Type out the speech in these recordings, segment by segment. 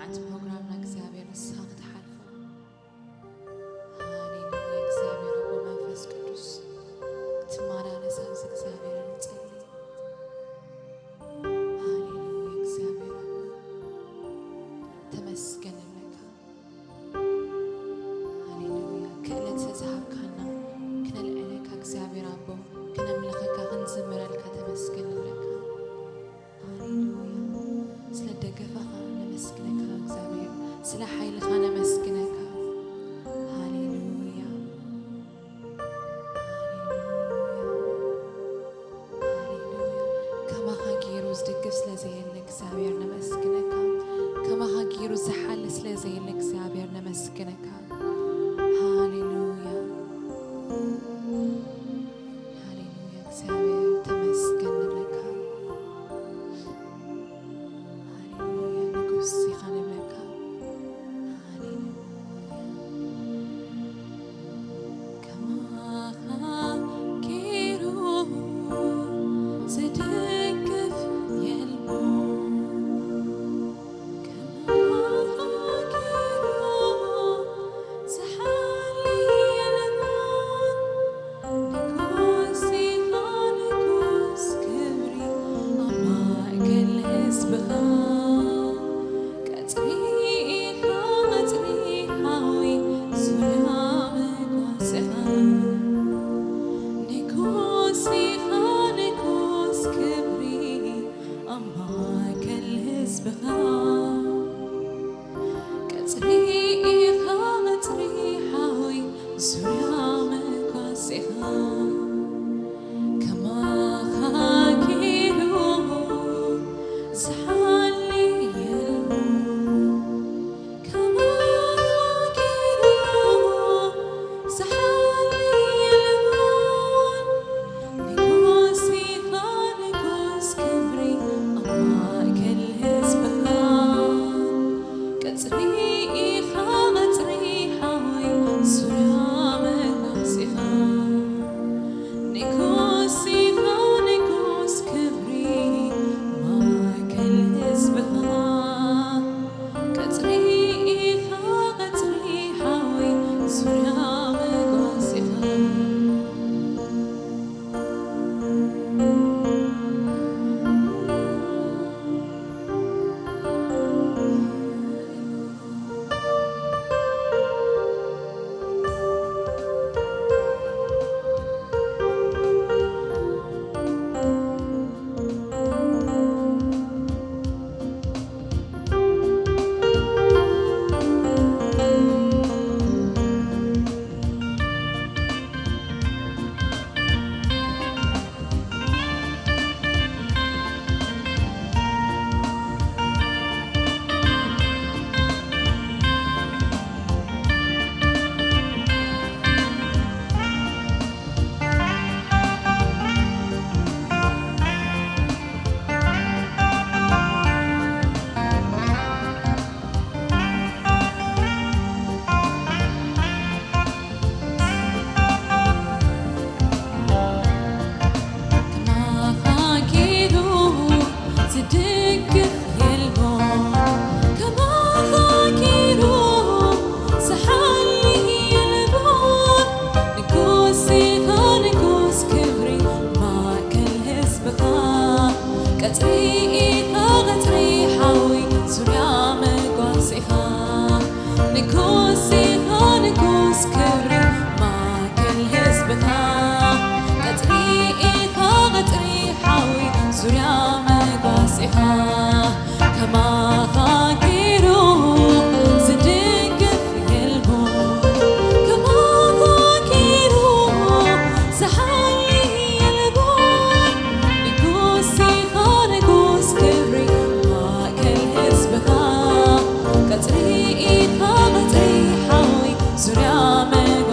እቲ ፕሮግራምና እግዚኣብሔር ንስኻ ክትሓልፎ። ሃሌሉያ። እግዚኣብሔር ኣቦ መንፈስ ቅዱስ ክትመላለስ ኣብዚ እግዚኣብሔር ንጸሊ። ሃሌሉያ። እግዚኣብሔር ኣቦ ተመስገን ኣለካ። ሃሌሉያ። ክእለት ስለዝሃብካና ክነልዕለካ እግዚኣብሔር ኣቦ፣ ክነምልኸካ ክንዝምረልካ ተመስገን ኣለካ። ሃሌሉያ። ስለ ደገፋኻ ነመስግነካ እግዚኣብሔር፣ ስለ ሓይልኻ ነመስግነካ። ሃሌሉያ። ሃሌሉያ። ሃሌሉያ። ከማኻ ገይሩ ዝድግፍ ስለ ዘየለ እግዚኣብሔር ነመስግነካ። ከማኻ ገይሩ ዝሓሊ ስለ ዘየለ እግዚኣብሔር ነመስግነካ። ሃሌሉያ። ሃሌሉያ። እግዚኣብሔር ተመስገን ንብለካ። ሃሌሉያ። ንጉስ ኢኻ ንብለካ። ሃሌሉያ። ከማኻ ገይሩ ዝድግፍ የልቦን። ከማኻ ገይሩ ዝሓሊ የልቦን። ንጉስ ኢኻ ንጉስ ክብሪ ኣብ ማእከል ህዝብኻ። ቀጽሪ ኢኻ ቀጽሪ ሓዊ ዙርያ መጓሰኻ። ንጉስ ኢኻ ንጉስ ክብሪ ኣብ ማእከል ህዝብኻ። ቀጽሪ ኢኻ ቀጽሪ ሓዊ ዙርያ መጓሰኻ። ከማኻ ገይሩ ዝሓሊ የልቦን። ከማኻ ገይሩ ዝሓሊ የልቦን። ንጉስ ኢኻ ንጉስ ክብሪ ኣብ ማእከል ህዝብኻ። ቀጽሪ ኢኻ ቀጽሪ ሓዊ ዙርያ መጓሰኻ። ንጉስ ኢኻ ንጉስ ክብሪ ማእከል ህዝብኻ። ቀጽሪ ኢኻ ቀጽሪ ሓዊ ዙርያ መጓሰኻ። ከማኻ ገይሩ ዝድግፍ የልቦን። ከማኻ ገይሩ ዝሓሊ የልቦን። ንጉስ ኢኻ ንጉስ ክብሪ ማእከል ህዝብኻ። ቀጽሪ ኢኻ ቀጽሪ ሓዊ ዙርያ መጓሰኻ። ንጉስ ኢኻ ንጉስ ክብሪ ማእከል ህዝብኻ። ቀጽሪ ኢኻ ቀጽሪ ሓዊ ዙርያ መጓሰኻ። ከማኻ ገይሩ ዝድግፍ የልቦን። ከማኻ ገይሩ ዝሓሊ የልቦን። ንጉስ ኢኻ ንጉስ ክብሪ ማእከል ህዝብኻ። ቀጽሪ ኢኻ ቀጽሪ ሓዊ ዙርያ መጓ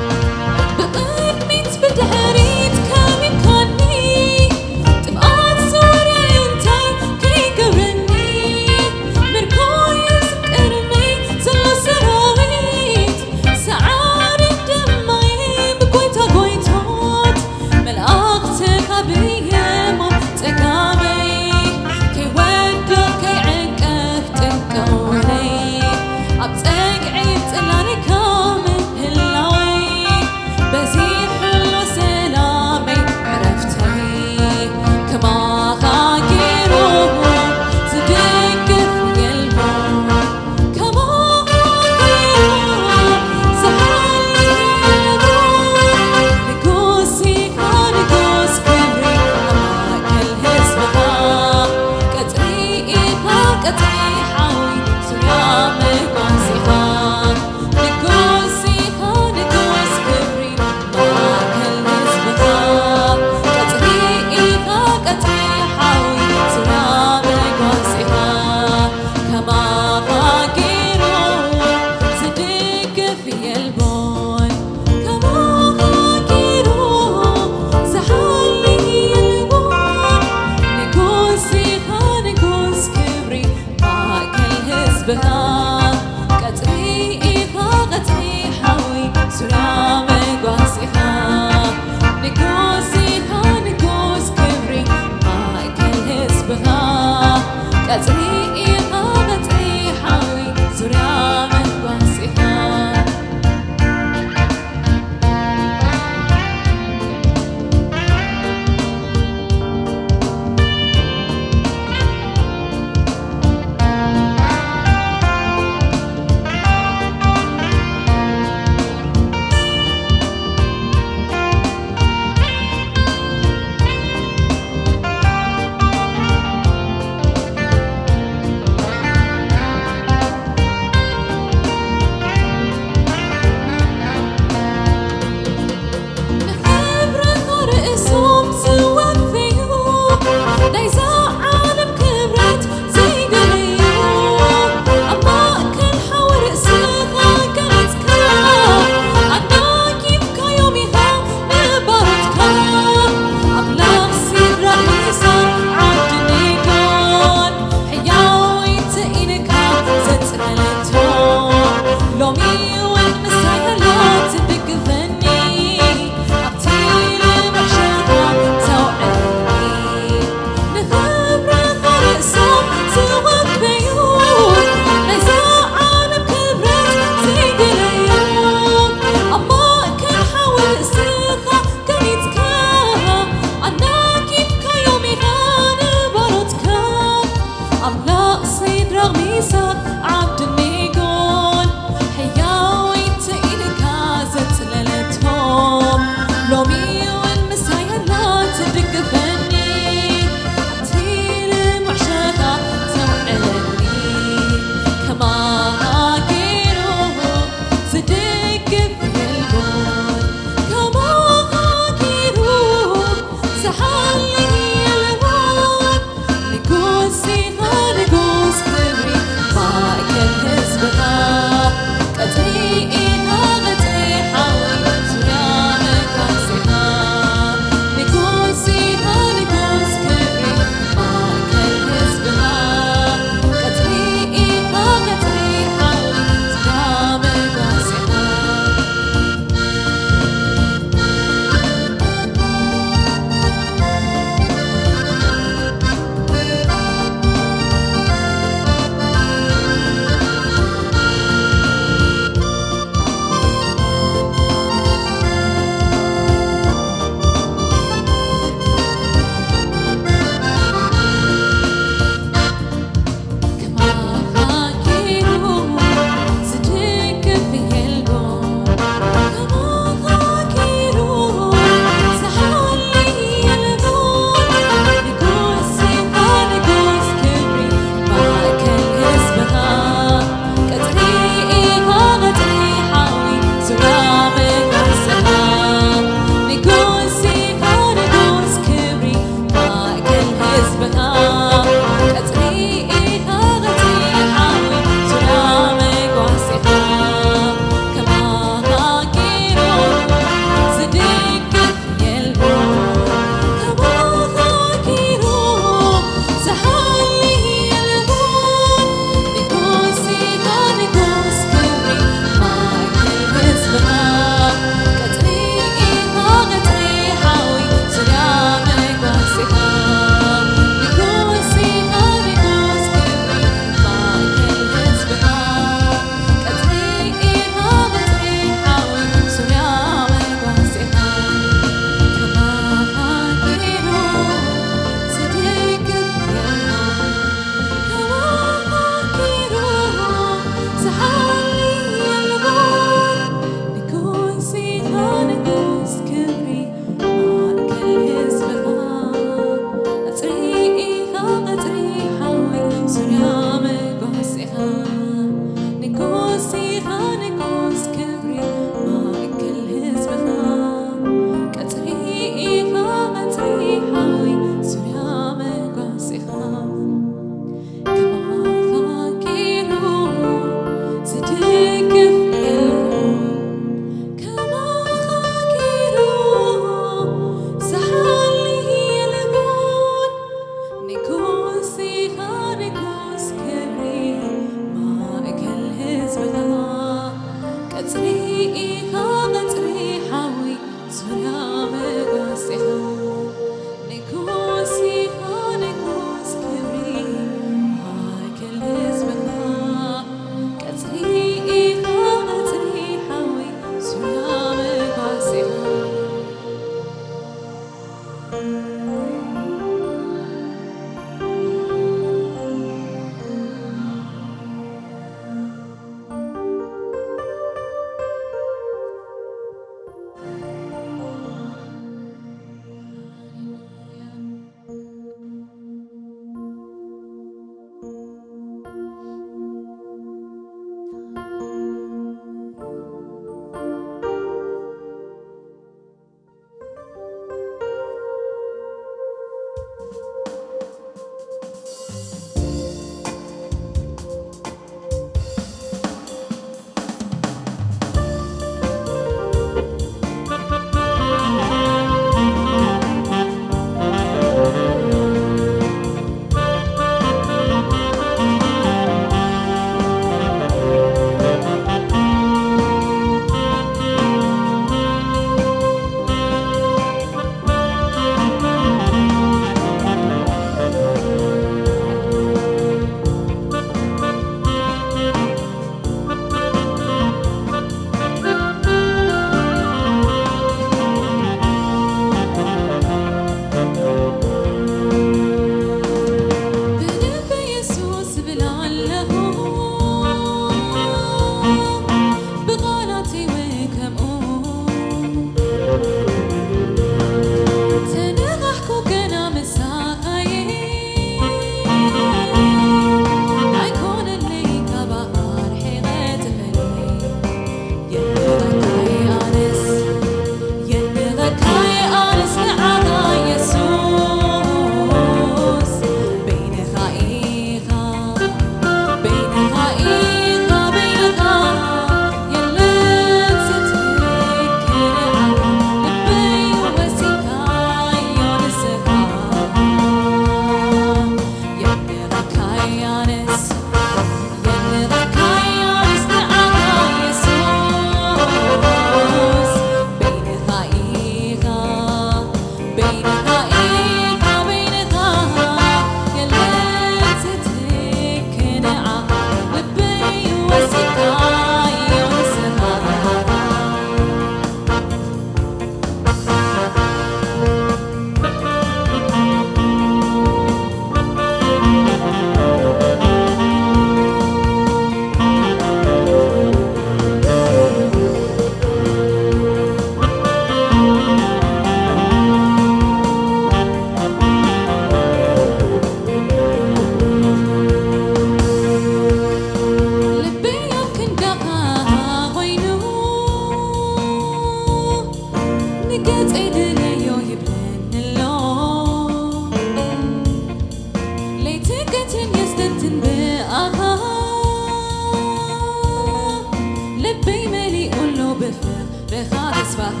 ተስፋኻ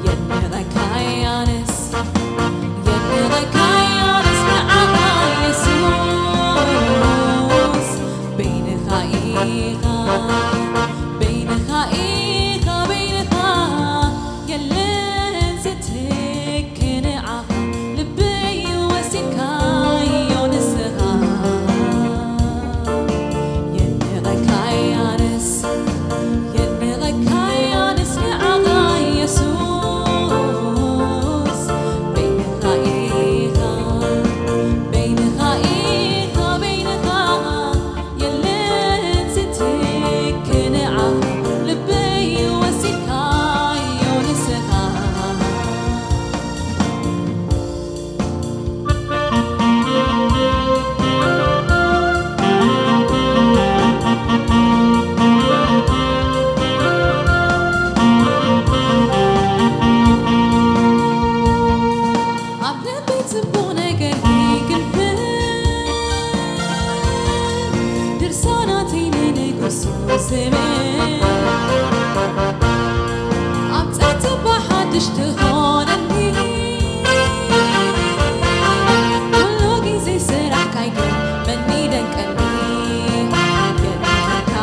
የድንቐካ ኣነስ፣ የድንቐካ ኣነስ ንዓኻ የሱስ። በይንኻ ኢኻ፣ በይንኻ ኢኻ፣ በይንኻ የለን ዝትክ ንዓኻ ልበይ ወሲድካዮ ንስኻ። የድንቐካ ኣነስ፣ የድንቐካ ኣነስ ንዓኻ የሱስ። በይንኻ ኢኻ፣ በይንኻ ኢኻ፣ በይንኻ የለን ዝትክ ንዓኻ ልበይ ወሲድካዮ ንስኻ። ኣብ ልበይ ጽቡቕ ነገር ይግንፍል፣ ድርሳናተይ ንንጉሱ ዝብል፣ ኣብ ጸጥታ ሓድሽ ትኾነኒ፣ ኩሉ ግዜ ስራሕካ ይገርመኒ ይደንቀኒ። የድንቐካ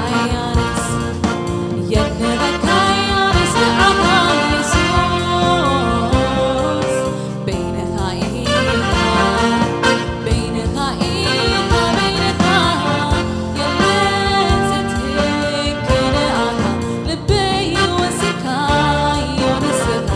ኣነስ፣ የድንቐካ ኣነስ ንዓኻ የሱስ። በይንኻ ኢኻ፣ በይንኻ ኢኻ፣ በይንኻ የለን ዝትክ ንዓኻ ልበይ ወሲድካዮ ንስኻ።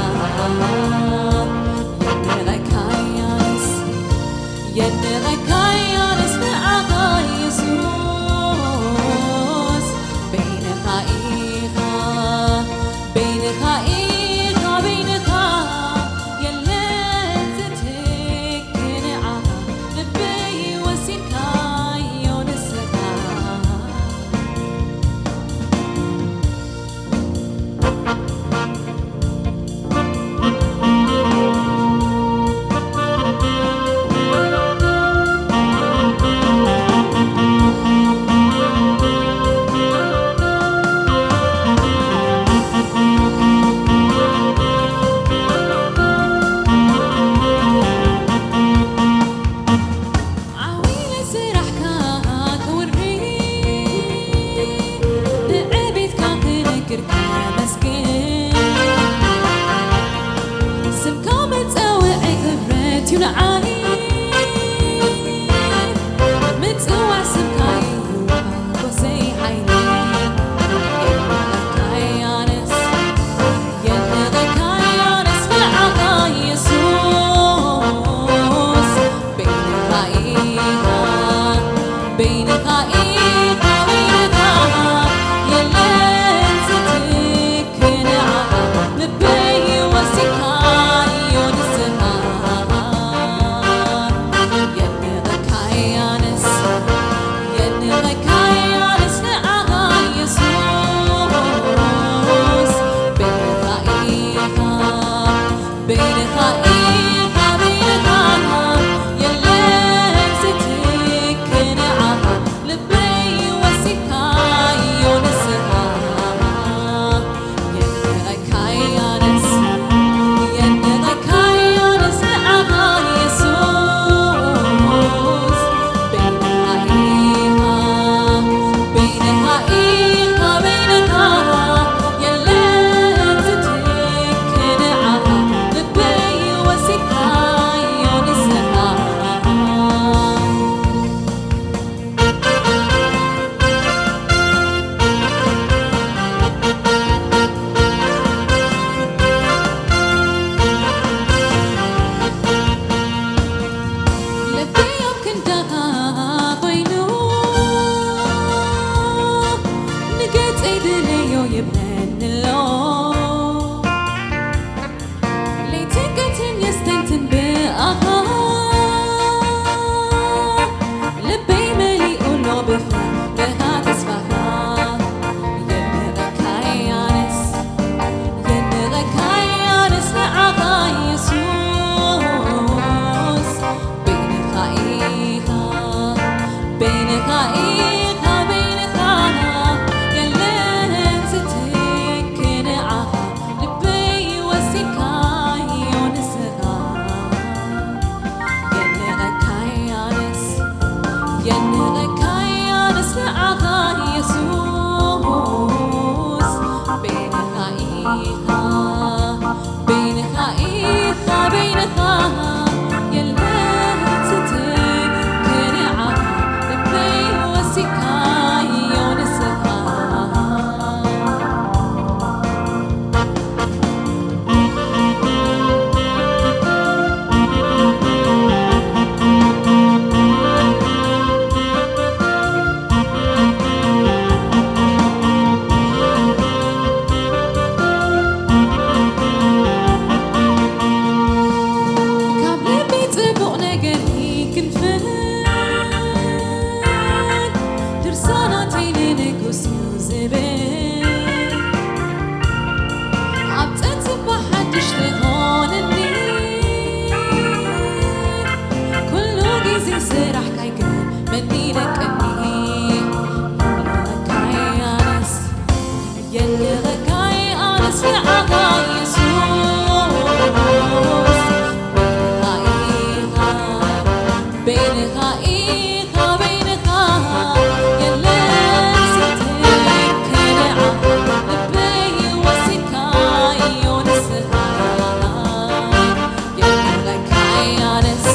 የድንቐካይ ኣነስ ንዓኻ የሱስ፣ በይንኻ ኢኻ፣ በይንኻ ኢኻ፣ በይንኻ የለን ዝትንከ ንዓኻ፣ ልበይ ወሲድካዮ ንስኻ። የድንቐካይ ኣነስ፣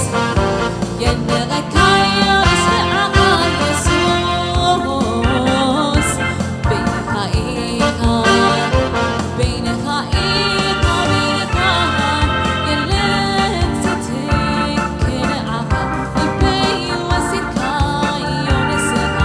የድንቐካይ ኣነስ ንዓኻ የሱስ፣ በይንኻ ኢኻ፣ በይንኻ ኢኻ፣ በይንኻ የለን ዝትንከ ንዓኻ፣ ልበይ ወሲድካዮ ንስኻ።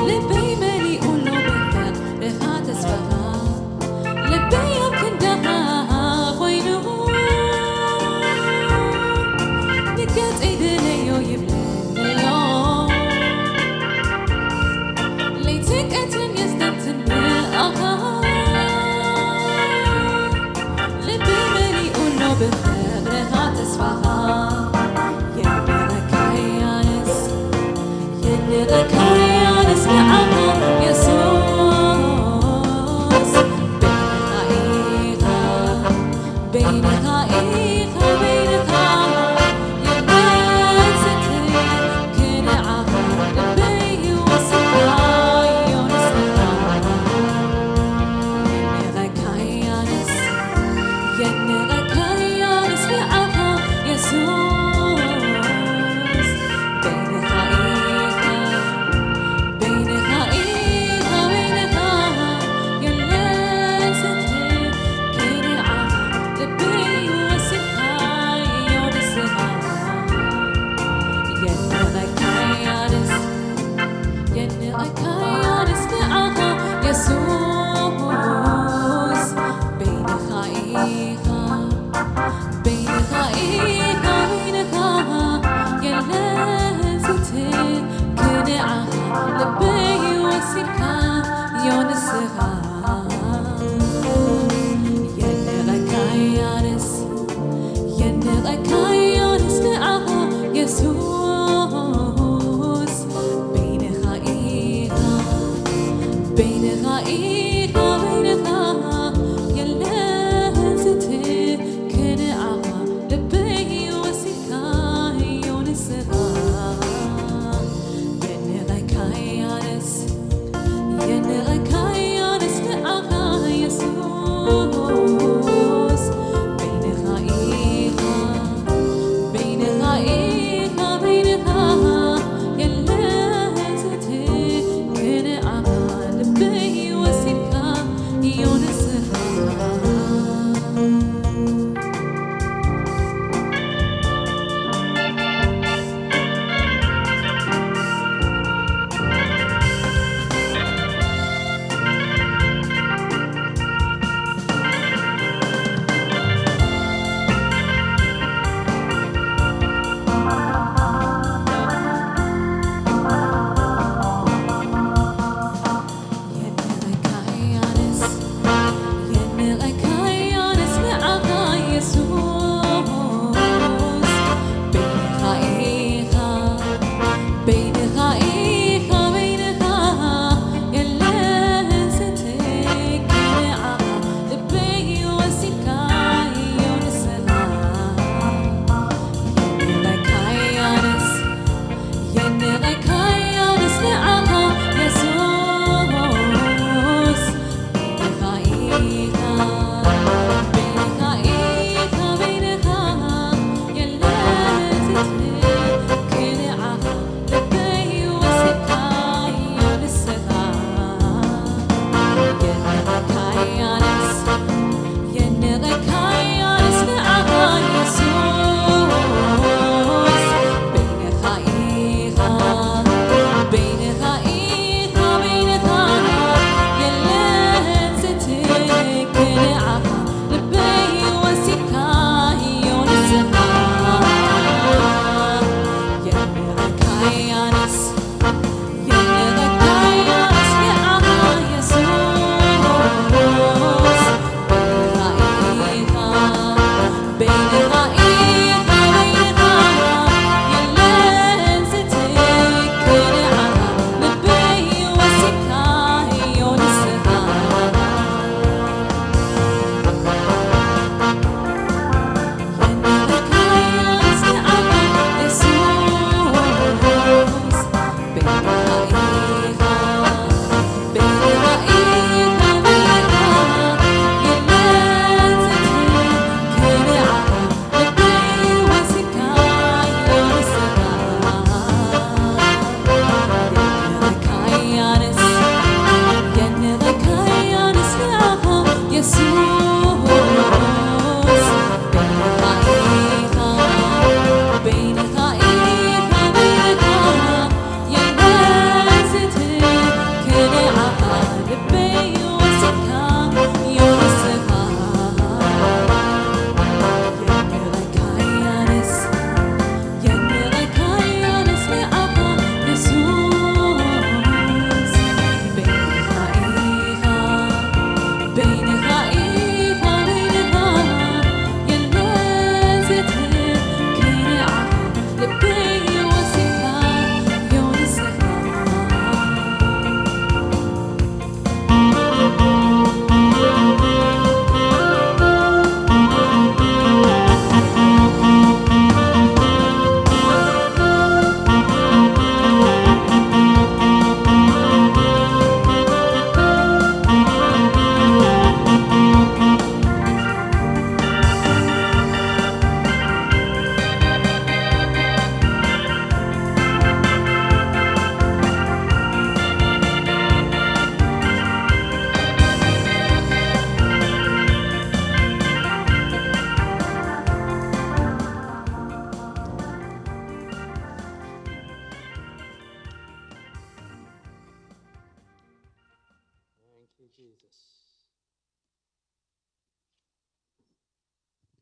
ልበይ መሊኡ ኣሎ ብፍቕርኻ ተስፋኻ። ልበይ ኣብ ክንዳኻ ኮይኑ፣ ንገጸይ ድለዮ ይብለኒ ኣሎ። ለይትን ቀትርን የስተንትን ብኣኻ። ልበይ መሊኡ ኣሎ ብፍቕርኻ ተስፋኻ። የድንቐካይ ኣነስ፣ የድንቐካይ ኣነስ ንዓኻ የሱስ። በይንኻ ኢኻ፣ በይንኻ ኢኻ፣ በይንኻ የለን ዝትንከ ንዓኻ፣ ልበይ ወሲድካዮ ንስኻ። የድንቐካይ ኣነስ፣ የድንቐካይ ኣነስ ንዓኻ የሱስ። በይንኻ ኢኻ፣ በይንኻ ኢኻ፣ በይንኻ የለን ዝትንከ ንዓኻ፣ ልበይ ወሲድካዮ ንስኻ። የድንቐካይ ኣነስ፣ የድንቐካይ ኣነስ ንዓኻ የሱስ። በይንኻ ኢኻ፣ በይንኻ ኢኻ፣ በይንኻ የለን ዝትንከ ንዓኻ፣ ልበይ ወሲድካዮ ንስኻ። የድንቐካይ ኣነስ፣ የድንቐካይ ኣነስ ንዓኻ የሱስ።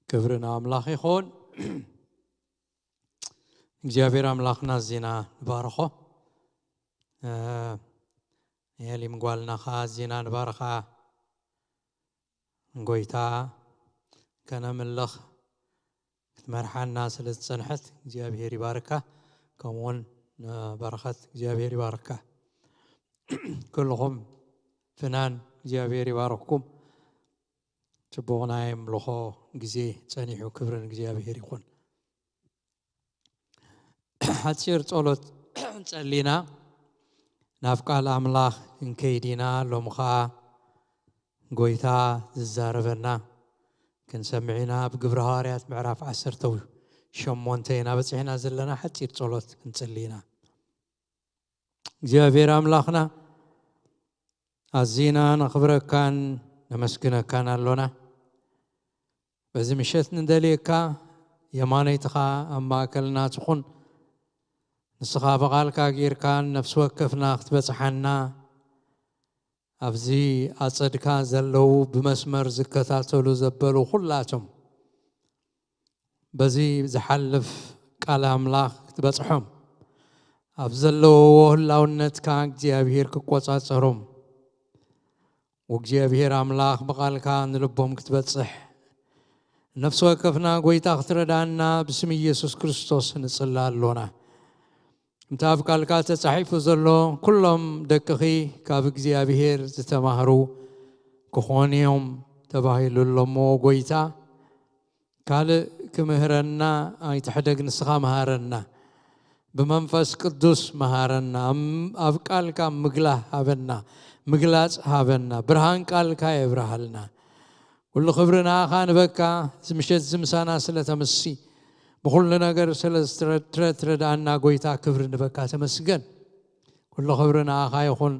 ክብሪ ንኣምላኽ ይኹን። እግዚኣብሔር ኣምላኽና ኣዚና ንባርኾ። እ፣ ንኤሊም ጓልና ኸዓ ኣዚና ንባርኻ። ጎይታ ከነምልኽ ክትመርሓና ስለ ዝጸንሐት እግዚኣብሔር ይባርካ። ከምኡውን፣ እ፣ በረኸት እግዚኣብሔር ይባርካ። ኩልኹም ፍናን እግዚኣብሔር ይባርክኩም። ጽቡቕ ናይ ኣምልኾ ግዜ ጸኒሑ፣ ክብሪ ንእግዚኣብሔር ይኹን። ሓጺር ጸሎት ጸሊና ናብ ቃል ኣምላኽ ክንከይድ ኢና። ሎም ኸኣ ጎይታ ዝዛረበና ክንሰምዕ ኢና። ኣብ ግብሪ ሃዋርያት ምዕራፍ ዓሰርተ ሸሞንተ ኢና በጺሕና ዘለና። ሓጺር ጸሎት ክንጽሊ ኢና። እግዚኣብሔር ኣምላኽና፣ ኣዚና ነኽብረካን ነመስግነካን ኣሎና። በዚ ምሸት ንደልየካ፣ የማነይትኻ ኣብ ማእከልና ትኹን። ንስኻ ብቓልካ ጌርካን ነፍሲ ወከፍና ክትበጽሓና፣ ኣብዚ ኣጸድካ ዘለዉ ብመስመር ዝከታተሉ ዘበሉ ኩላቶም በዚ ዝሓልፍ ቃል ኣምላኽ ክትበጽሖም፣ ኣብ ዘለውዎ ህላውነትካ እግዚኣብሔር ክቆጻጸሮም፣ ወእግዚኣብሔር ኣምላኽ ብቓልካ ንልቦም ክትበጽሕ፣ ነፍሲ ወከፍና ጐይታ ክትረዳና ብስም ኢየሱስ ክርስቶስ ንጽሊ ኣሎና። እንተ ኣብ ቃልካ ተጻሒፉ ዘሎ፣ "ኩሎም ደቅኺ ካብ እግዚኣብሔር ዝተማህሩ ክኾኑ እዮም" ተባሂሉ ኣሎ እሞ፣ ጐይታ፣ ካልእ ክምህረና ኣይትሕደግ፣ ንስኻ መሃረና። ብመንፈስ ቅዱስ መሃረና። ኣብ፣ ኣብ ቃልካ ምግላህ ሃበና፣ ምግላጽ ሃበና። ብርሃን ቃልካ የብርሃልና። ኩሉ ክብሪ ንኣኻ ንበካ፣ እዚ ምሸት እዚ ምሳና ስለ ተምሲ፣ ብኹሉ ነገር ስለ ዝትረ-፣ ትረ-፣ ትረድኣና ጐይታ፣ ክብሪ ንበካ፣ ተመስገን። ኩሉ ክብሪ ንኣኻ ይኹን፣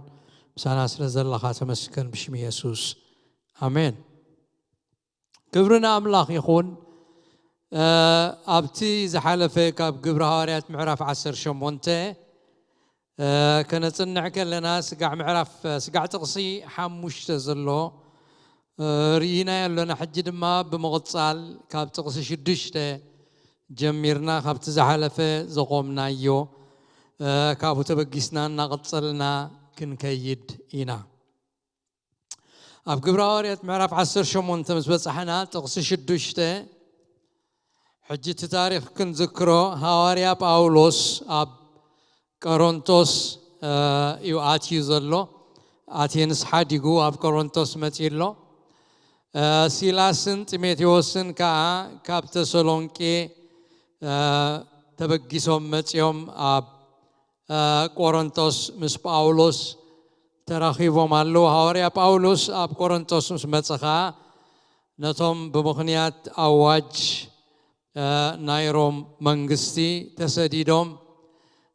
ምሳና ስለ ዘለኻ ተመስገን፣ ብሽም የሱስ፣ ኣሜን። ክብሪ ንኣምላኽ ይኹን። እ፣ ኣብቲ ዝሓለፈ ካብ ግብሪ ሃዋርያት ምዕራፍ ዓሰርተ ሸሞንተ፣ እ፣ ከነጽንዕ ከለና፣ ስጋዕ ምዕራፍ፣ ስጋዕ ጥቕሲ ሓሙሽተ ዘሎ፣ እ፣ ርኢናዮ ኣሎና። ሕጂ ድማ ብምቕጻል ካብ ጥቕሲ ሽዱሽተ ጀሚርና ካብቲ ዝሓለፈ ዘቖምናዮ፣ እ፣ ካብኡ ተበጊስና እናቐጸልና ክንከይድ ኢና። ኣብ ግብረ ሃዋርያት ምዕራፍ ዓሰርተ ሸሞንተ ምስ በጻሕና፣ ጥቕሲ ሽዱሽተ፣ ሕጂ እቲ ታሪኽ ክንዝክሮ፣ ሃዋርያ ጳውሎስ ኣብ ቆሮንቶስ፣ እ፣ እዩ ኣትዩ ዘሎ። ኣቴንስ ሓዲጉ ኣብ ቆሮንቶስ መጺኡ ኣሎ። እ፣ ሲላስን ጢሞቴዎስን ከኣ ካብ ተሰሎንቄ፣ እ፣ ተበጊሶም መጺኦም ኣብ እ፣ ቆሮንቶስ ምስ ጳውሎስ ተራኺቦም ኣለዉ። ሃዋርያ ጳውሎስ ኣብ ቆሮንቶስ ምስ መጸ ኸኣ፣ ነቶም ብምኽንያት ኣዋጅ፣ እ፣ ናይ ሮም መንግስቲ ተሰዲዶም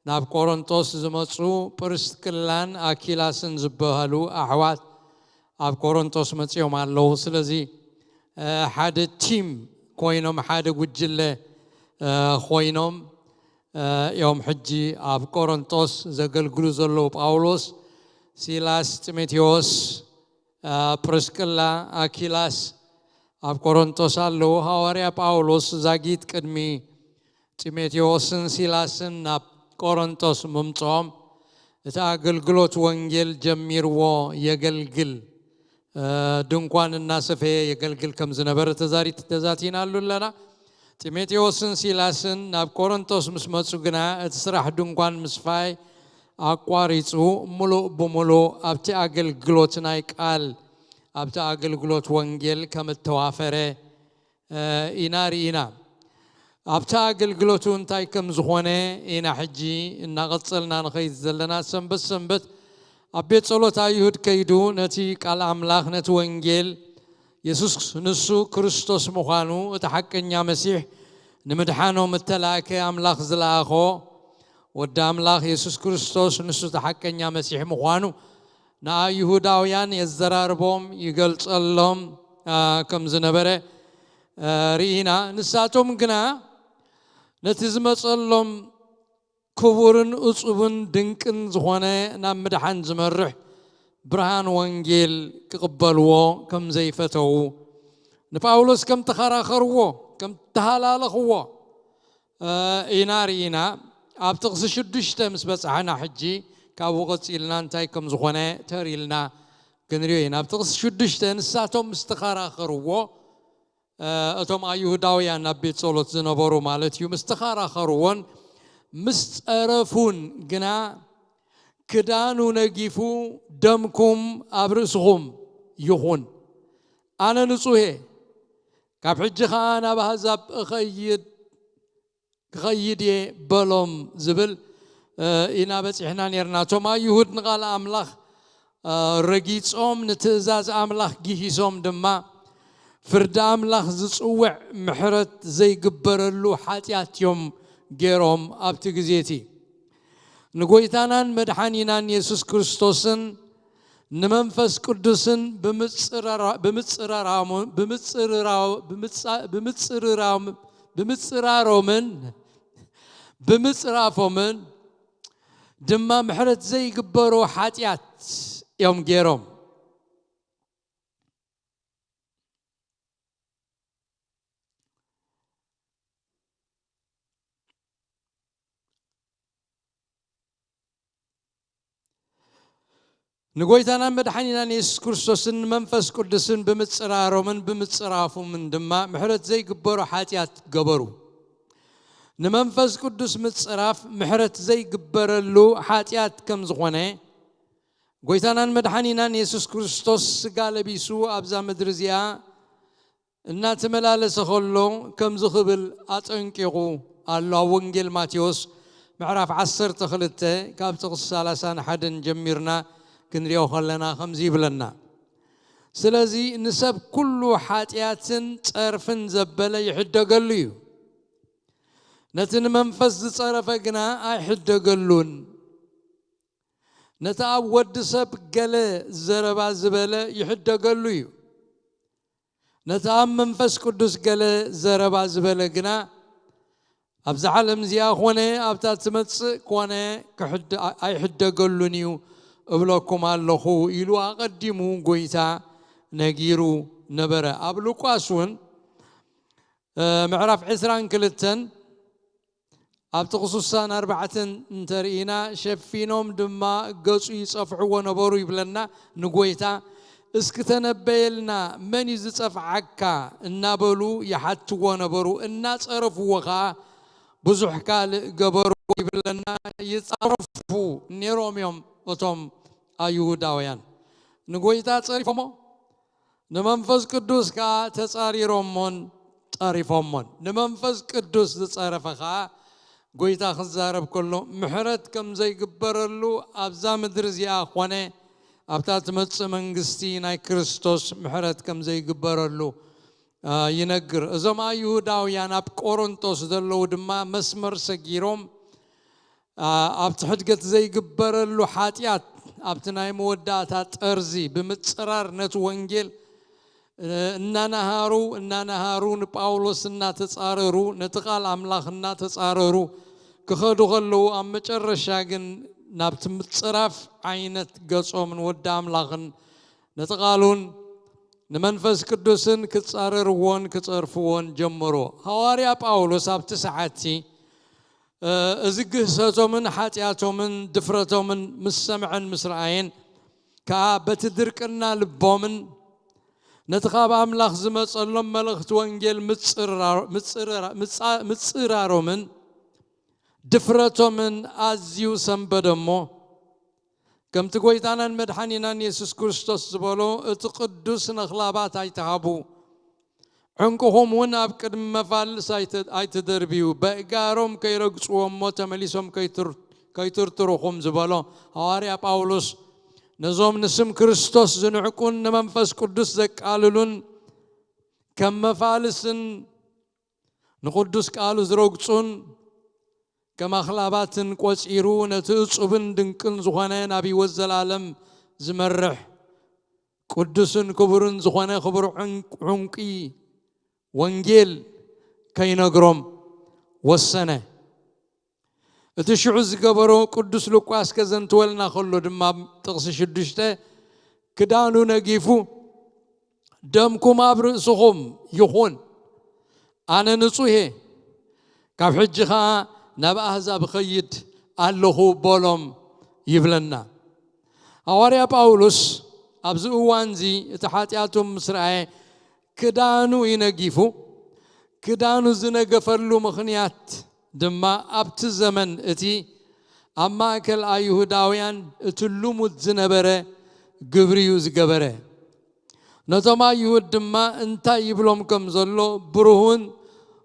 ናብ ቆሮንቶስ ዝመጹ ጵርስቅላን ኣኪላስን ዝበሃሉ ኣሕዋት ኣብ ቆሮንቶስ መጺኦም ኣለዉ። ስለዚ፣ እ፣ ሓደ ቲም ኮይኖም፣ ሓደ ጉጅለ፣ እ፣ ኮይኖም፣ እ፣ እዮም ሕጂ ኣብ ቆሮንቶስ ዘገልግሉ ዘለዉ። ጳውሎስ፣ ሲላስ፣ ጢሞቴዎስ፣ እ፣ ፕርስቅላ፣ ኣኪላስ ኣብ ቆሮንቶስ ኣለዉ። ሃዋርያ ጳውሎስ ዛጊት ቅድሚ ጢሞቴዎስን ሲላስን ናብ ቆሮንቶስ ምምጽኦም፣ እቲ ኣገልግሎት ወንጌል ጀሚርዎ የገልግል፣ እ፣ ድንኳን እናሰፈየ የገልግል ከም ዝነበረ ተዛሪ-፣ ተዛቲናሉ ኣለና። ጢሞቴዎስን ሲላስን ናብ ቆሮንቶስ ምስ መጹ ግና፣ እቲ ስራሕ ድንኳን ምስፋይ ኣቋሪጹ፣ ምሉእ ብምሉእ ኣብቲ ኣገልግሎት ናይ ቃል፣ ኣብቲ ኣገልግሎት ወንጌል ከም እተዋፈረ፣ እ፣ ኢና ርኢና። ኣብቲ ኣገልግሎቱ እንታይ ከም ዝኾነ ኢና ሕጂ እናቐጸልና ንኸይድ ዘለና። ሰንበት ሰንበት ኣብ ቤት ጸሎት ኣይሁድ ከይዱ ነቲ ቃል ኣምላኽ፣ ነቲ ወንጌል፣ የሱስ ንሱ ክርስቶስ ምዃኑ፣ እቲ ሓቀኛ መሲሕ፣ ንምድሓኖም እተላእከ፣ ኣምላኽ ዝለኣኾ ወዲ ኣምላኽ የሱስ ክርስቶስ ንሱ እቲ ሓቀኛ መሲሕ ምዃኑ ንኣይሁዳውያን የዘራርቦም፣ ይገልጸሎም፣ አ፣ ከም ዝነበረ፣ አ፣ ርኢና። ንሳቶም ግና ነቲ ዝመጸሎም ክቡርን እጹብን ድንቅን ዝኾነ ናብ ምድሓን ዝመርሕ ብርሃን ወንጌል ክቕበልዎ ከም ዘይፈተዉ፣ ንጳውሎስ ከም ተኸራኸርዎ፣ ከም ተሃላለኽዎ፣ እ፣ ኢና ርኢና። ኣብ ጥቕሲ ሽዱሽተ ምስ በጻሕና ሕጂ ካብኡ ቀጺልና እንታይ ከም ዝኾነ ተር ኢልና ክንሪኦ ኢና። ኣብ ጥቕሲ ሽዱሽተ ንሳቶም ምስ ተኸራኸርዎ፣ እ፣ እቶም ኣይሁዳውያን ኣብ ቤት ጸሎት ዝነበሩ ማለት እዩ፣ ምስ ተኸራኸርዎን ምስ ጸረፉን ግና ክዳኑ ነጊፉ፣ "ደምኩም ኣብ ርእስኹም ይኹን፣ ኣነ ንጹህ እየ፣ ካብ ሕጂ ኸኣ ናብ ኣህዛብ እኸይድ፣ ክኸይድ እየ" በሎም ዝብል፣ እ፣ ኢና በጺሕና ኔርና። እቶም ኣይሁድ ንቓል ኣምላኽ፣ እ፣ ረጊጾም፣ ንትእዛዝ ኣምላኽ ጊሂሶም ድማ፣ ፍርዲ ኣምላኽ ዝጽውዕ ምሕረት ዘይግበረሉ ሓጢኣት እዮም ገይሮም ኣብቲ ግዜ እቲ። ንጎይታናን መድሓኒናን የሱስ ክርስቶስን ንመንፈስ ቅዱስን ብምጽረራ-፣ ብምጽረራሙ-፣ ብምጽርራው-፣ ብምጻ-፣ ብምጽርራም-፣ ብምጽራሮምን ብምጽራፎምን ድማ ምሕረት ዘይግበሮ ሓጢኣት እዮም ገይሮም። ንጎይታናን መድሓኒናን የሱስ ክርስቶስን ንመንፈስ ቅዱስን ብምጽራሮምን ብምጽራፎምን ድማ ምሕረት ዘይግበሮ ሓጢኣት ገበሩ። ንመንፈስ ቅዱስ ምጽራፍ ምሕረት ዘይግበረሉ ሓጢኣት ከም ዝኾነ፣ ጎይታናን መድሓኒናን የሱስ ክርስቶስ ስጋ ለቢሱ ኣብዛ ምድሪ እዚኣ እናተመላለሰ ኸሎ ከምዚ ኽብል ኣጠንቂቑ ኣሎ። ኣብ ወንጌል ማቴዎስ ምዕራፍ ዓሰርተ ክልተ ካብ ጥቕሲ ሰላሳን ሓደን ጀሚርና ክንሪኦ ኸለና ከምዚ ይብለና፣ "ስለዚ ንሰብ ኩሉ ሓጢኣትን ጸርፍን ዘበለ ይሕደገሉ እዩ፣ ነቲ ንመንፈስ ዝጸረፈ ግና ኣይሕደገሉን። ነቲ ኣብ ወዲ ሰብ ገለ ዘረባ ዝበለ ይሕደገሉ እዩ፣ ነቲ ኣብ መንፈስ ቅዱስ ገለ ዘረባ ዝበለ ግና፣ ኣብዛ ዓለም እዚኣ ኾነ ኣብታ ትመጽእ ኮነ ክሕድ-፣ ኣይሕደገሉን እዩ እብለኩም ኣለኹ" ኢሉ ኣቐዲሙ ጎይታ ነጊሩ ነበረ። ኣብ ሉቃስ እውን፣ እ፣ ምዕራፍ ዕስራን ክልተን ኣብ ጥቕሲ ስሳን ኣርባዕተን እንተርኢና፣ "ሸፊኖም ድማ ገጹ ይጸፍዕዎ ነበሩ" ይብለና ንጎይታ። "እስኪ ተነበየልና፣ መን እዩ ዝጸፍዓካ?" እናበሉ ይሓትዎ ነበሩ። እናጸረፍዎ ኸኣ ብዙሕ ካልእ ገበሩ ይብለና። ይጻረፉ ነይሮም እዮም እቶም ኣይሁዳውያን። ንጎይታ ጸሪፎሞ፣ ንመንፈስ ቅዱስ ከኣ ተጻሪሮሞን ጸሪፎሞን። ንመንፈስ ቅዱስ ዝጸረፈ ከኣ፣ ጎይታ ክዛረብ ከሎ፣ ምሕረት ከም ዘይግበረሉ ኣብዛ ምድሪ እዚኣ ኾነ ኣብታ ትመጽእ መንግስቲ ናይ ክርስቶስ ምሕረት ከም ዘይግበረሉ፣ አ፣ ይነግር። እዞም ኣይሁዳውያን ኣብ ቆሮንቶስ ዘለዉ ድማ መስመር ሰጊሮም፣ አ፣ ኣብቲ ሕድገት ዘይግበረሉ ሓጢኣት፣ ኣብቲ ናይ መወዳእታ ጠርዚ ብምጽራር ነቲ ወንጌል፣ እ፣ እናነሃሩ፣ እናነሃሩ ንጳውሎስ እናተጻረሩ፣ ነቲ ቃል ኣምላኽ እናተጻረሩ ክኸዱ ከለዉ፣ ኣብ መጨረሻ ግን ናብቲ ምጽራፍ ዓይነት ገጾም ንወዲ ኣምላኽን ነቲ ቃሉን ንመንፈስ ቅዱስን ክጻረርዎን ክጸርፍዎን ጀመሩ። ሃዋርያ ጳውሎስ ኣብቲ ሰዓትቲ፣ እ፣ እዚ ግህሰቶምን ሓጢኣቶምን ድፍረቶምን ምስ ሰምዐን ምስ ረኣየን ከኣ፣ በቲ ድርቅና ልቦምን ነቲ ካብ ኣምላኽ ዝመጸሎም መልእኽቲ ወንጌል ምጽርራ-፣ ምጽርራ-፣ ምጻ-፣ ምጽራሮምን ድፍረቶምን ኣዝዩ ሰንበደ እሞ፣ ከምቲ ጐይታናን መድሓኒናን የሱስ ክርስቶስ ዝበሎ፣ "እቲ ቅዱስ ነኽላባት ኣይትሃቡ፣ ዕንቁኹም እውን ኣብ ቅድሚ መፋልስ ኣይተ-፣ ኣይትደርብዩ፣ በእጋሮም ከይረግጽዎ እሞ ተመሊሶም ከይትር-፣ ከይትርትሩኹም" ዝበሎ ሃዋርያ ጳውሎስ፣ ነዞም ንስም ክርስቶስ ዝንዕቁን ንመንፈስ ቅዱስ ዘቃልሉን ከም መፋልስን ንቕዱስ ቃሉ ዝረግጹን ከም ኣኽላባትን ቆጺሩ፣ ነቲ እጹብን ድንቅን ዝኾነ ናብ ህይወት ዘላለም ዝመርሕ ቅዱስን ክቡርን ዝኾነ ክቡር ዕንቅ-፣ ዕንቂ ወንጌል ከይነግሮም ወሰነ። እቲ ሽዑ ዝገበሮ ቅዱስ ሉቃስ ከዘንትወልና ከሎ ድማ፣ ጥቕሲ ሽዱሽተ፣ ክዳኑ ነጊፉ፣ "ደምኩም ኣብ ርእስኹም ይኹን፣ ኣነ ንጹህ እየ፣ ካብ ሕጂ ኸኣ ናብ ኣህዛብ እኸይድ ኣለኹ" በሎም ይብለና። ሃዋርያ ጳውሎስ ኣብዚ እዋንዚ እቲ ሓጢኣቶም ምስ ረኣየ ክዳኑ እዩ ነጊፉ። ክዳኑ ዝነገፈሉ ምኽንያት ድማ ኣብቲ ዘመን እቲ ኣብ ማእከል ኣይሁዳውያን እቲ ልሙድ ዝነበረ ግብሪ እዩ ዝገበረ። ነቶም ኣይሁድ ድማ እንታይ ይብሎም ከም ዘሎ ብሩህን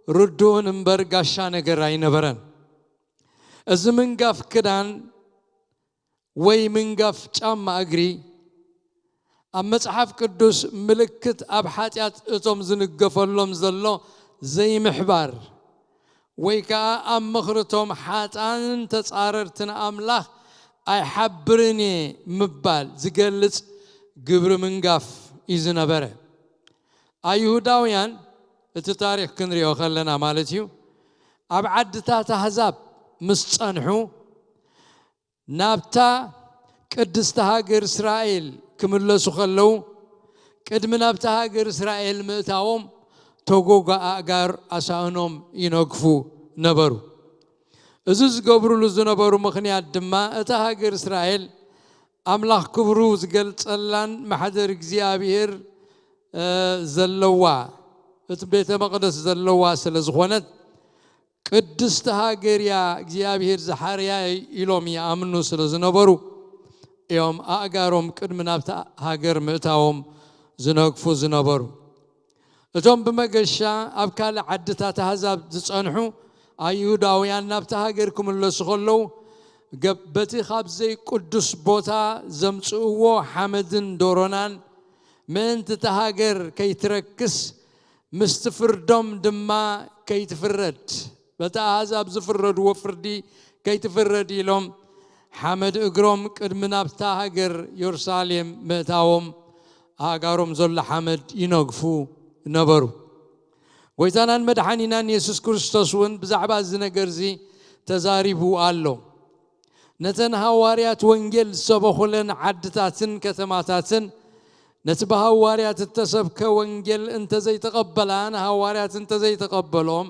ርዱእን እምበር ጋሻ ነገር ኣይነበረን። እዚ ምንጋፍ ክዳን ወይ ምንጋፍ ጫማ እግሪ ኣብ መጽሓፍ ቅዱስ ምልክት ኣብ ሓጢኣት እቶም ዝንገፈሎም ዘሎ ዘይምሕባር ወይ ከኣ ኣብ ምኽርቶም ሓጥኣንን ተጻረርትን ኣምላኽ ኣይሓብርን እየ ምባል ዝገልጽ ግብሪ ምንጋፍ እዩ ዝነበረ። ኣይሁዳውያን፣ እቲ ታሪኽ ክንሪኦ ከለና ማለት እዩ፣ ኣብ ዓድታት ኣህዛብ ምስ ጸንሑ፣ ናብታ ቅድስቲ ሃገር እስራኤል ክምለሱ ከለዉ፣ ቅድሚ ናብታ ሃገር እስራኤል ምእታዎም፣ ተጎጓ ኣእጋር ኣሳእኖም ይነግፉ ነበሩ። እዚ ዝገብሩሉ ዝነበሩ ምኽንያት ድማ፣ እታ ሃገር እስራኤል ኣምላኽ ክብሩ ዝገልጸላን ማሕደር እግዚኣብሔር፣ እ፣ ዘለዋ፣ እቲ ቤተ መቕደስ ዘለዋ ስለ ዝኾነት፣ ቅድስቲ ሃገር እያ፣ እግዚኣብሔር ዝሓርያ ኢሎም ይኣምኑ ስለ ዝነበሩ እዮም ኣእጋሮም ቅድሚ ናብታ ሃገር ምእታዎም ዝነግፉ ዝነበሩ። እቶም ብመገሻ ኣብ ካልእ ዓድታት ኣህዛብ ዝጸንሑ ኣይሁዳውያን ናብታ ሃገር ክምለሱ ከለዉ፣ ገብ-፣ በቲ ካብ ዘይቅዱስ ቦታ ዘምጽእዎ ሓመድን ዶሮናን ምእንቲ እታ ሃገር ከይትረክስ፣ ምስቲ ፍርዶም ድማ ከይትፍረድ፣ በቲ ኣህዛብ ዝፍረድዎ ፍርዲ ከይትፍረድ ኢሎም፣ ሓመድ እግሮም ቅድሚ ናብታ ሃገር የሩሳሌም ምእታዎም፣ ኣእጋሮም ዘሎ ሓመድ ይነግፉ ነበሩ። ጐይታናን መድሓኒናን የሱስ ክርስቶስ እውን ብዛዕባ እዚ ነገር እዚ ተዛሪቡ ኣሎ። ነተን ሃዋርያት ወንጌል ዝሰበኹለን ዓድታትን ከተማታትን፣ ነቲ ብሃዋርያት እተሰብከ ወንጌል እንተ ዘይተቐበላ፣ ንሃዋርያት እንተ ዘይተቐበሎም፣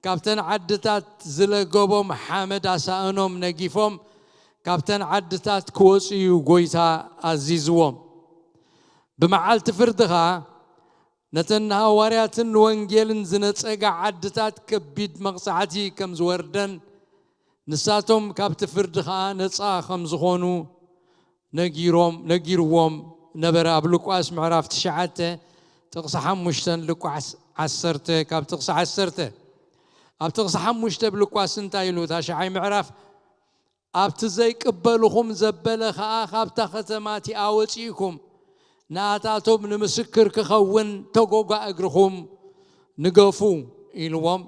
ካብተን ዓድታት ዝለገቦም ሓመድ ኣሳእኖም ነጊፎም፣ ካብተን ዓድታት ክወጹ እዩ ጐይታ ኣዚዝዎም። ብመዓልቲ ፍርዲ ኸኣ፣ ነተን ንሃዋርያትን ንወንጌልን ዝነጸጋ ዓድታት ከቢድ መቕጻዕቲ ከም ዝወርደን፣ ንሳቶም ካብቲ ፍርዲ ኸኣ ነጻ ከም ዝኾኑ ነጊሮም፣ ነጊርዎም ነበረ። ኣብ ሉቃስ ምዕራፍ ትሽዓተ ጥቕሲ ሓሙሽተን ሉቃስ ዓሰርተ ካብ ጥቕሲ ዓሰርተ። ኣብ ጥቕሲ ሓሙሽተ ብሉቃስ እንታይ ኢሉ? እታ ሻዓይ ምዕራፍ፣ "ኣብቲ ዘይቅበልኹም ዘበለ ኸኣ ካብታ ኸተማ እቲኣ ወጺእኩም፣ ንኣታቶም ንምስክር ክኸውን ተጎጓ እግርኹም ንገፉ" ኢልዎም።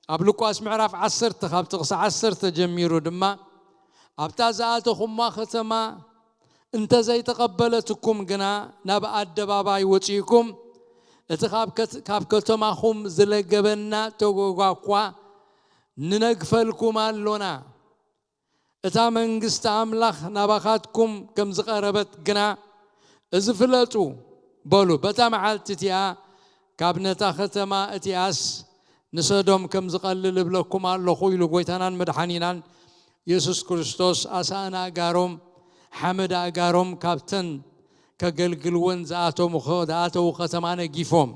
ኣብ ሉቃስ ምዕራፍ ዓሰርተ ካብ ጥቕሲ ዓሰርተ ጀሚሩ ድማ፣ "ኣብታ ዝኣተኹማ ኸተማ እንተ ዘይተቐበለትኩም ግና፣ ናብ ኣደባባይ ወጺእኩም፣ እቲ ካብ ከት-፣ ካብ ከተማኹም ዝለገበና ተጎጓ እኳ ንነግፈልኩም ኣሎና፣ እታ መንግስቲ ኣምላኽ ናባኻትኩም ከም ዝቐረበት ግና እዚ ፍለጡ" በሉ። በታ መዓልቲ እቲኣ ካብ ነታ ኸተማ እቲኣስ ንሰዶም ከም ዝቐልል እብለኩም ኣለኹ ኢሉ ጐይታናን መድሓኒናን የሱስ ክርስቶስ ኣሳእን ኣእጋሮም፣ ሓመድ ኣእጋሮም ካብተን ከገልግልወን ዝኣተሙ ዝኣተዉ ከተማ ነጊፎም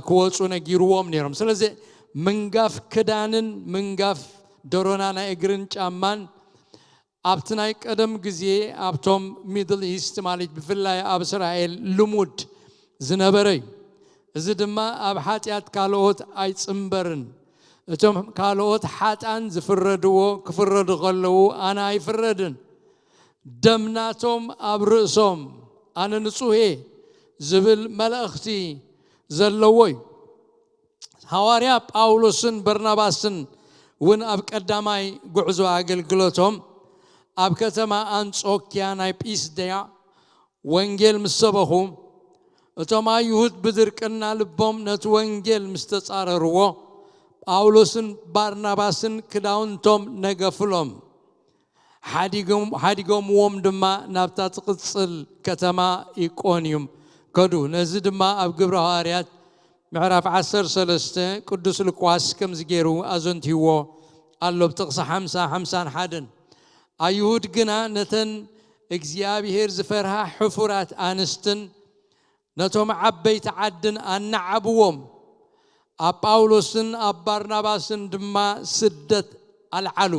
ክወፁ ነጊርዎም ነይሮም። ስለዚ ምንጋፍ ክዳንን ምንጋፍ ደሮና ናይ እግርን ጫማን ኣብቲ ናይ ቀደም ግዜ ኣብቶም ሚድል ኢስት ማለት ብፍላይ ኣብ እስራኤል ልሙድ ዝነበረ እዩ። እዚ ድማ ኣብ ሓጢኣት ካልኦት ኣይጽንበርን። እቶም ካልኦት ሓጣን ዝፍረድዎ ክፍረዱ ከለዉ ኣነ ኣይፍረድን። ደም ናቶም ኣብ ርእሶም ኣነ ንጹህ እየ ዝብል መልእኽቲ ዘለዎ እዩ። ሃዋርያ ጳውሎስን በርናባስን እውን ኣብ ቀዳማይ ጉዕዞ ኣገልግሎቶም ኣብ ከተማ ኣንጾኪያ ናይ ጲስድያ ወንጌል ምስ ሰበኹ፣ እቶም ኣይሁድ ብድርቅና ልቦም ነቲ ወንጌል ምስ ተጻረርዎ፣ ጳውሎስን ባርናባስን ክዳውንቶም ነገፍሎም፣ ሓዲጎም- ሓዲጎምዎም ድማ ናብታ ትቕጽል ከተማ ኢቆንዩም ከዱ። ነዚ ድማ ኣብ ግብረ ሃዋርያት ምዕራፍ ዓሰርተ ሰለስተ ቅዱስ ሉቃስ ከምዚ ገይሩ ኣዘንትይዎ ኣሎ፣ ብጥቕሲ ሓምሳ፣ ሓምሳን ሓደን። ኣይሁድ ግና ነተን እግዚኣብሄር ዝፈርሃ ሕፉራት ኣንስትን ነቶም ዓበይቲ ዓድን ኣነዓብዎም። ኣብ ጳውሎስን ኣብ ባርናባስን ድማ ስደት ኣልዓሉ።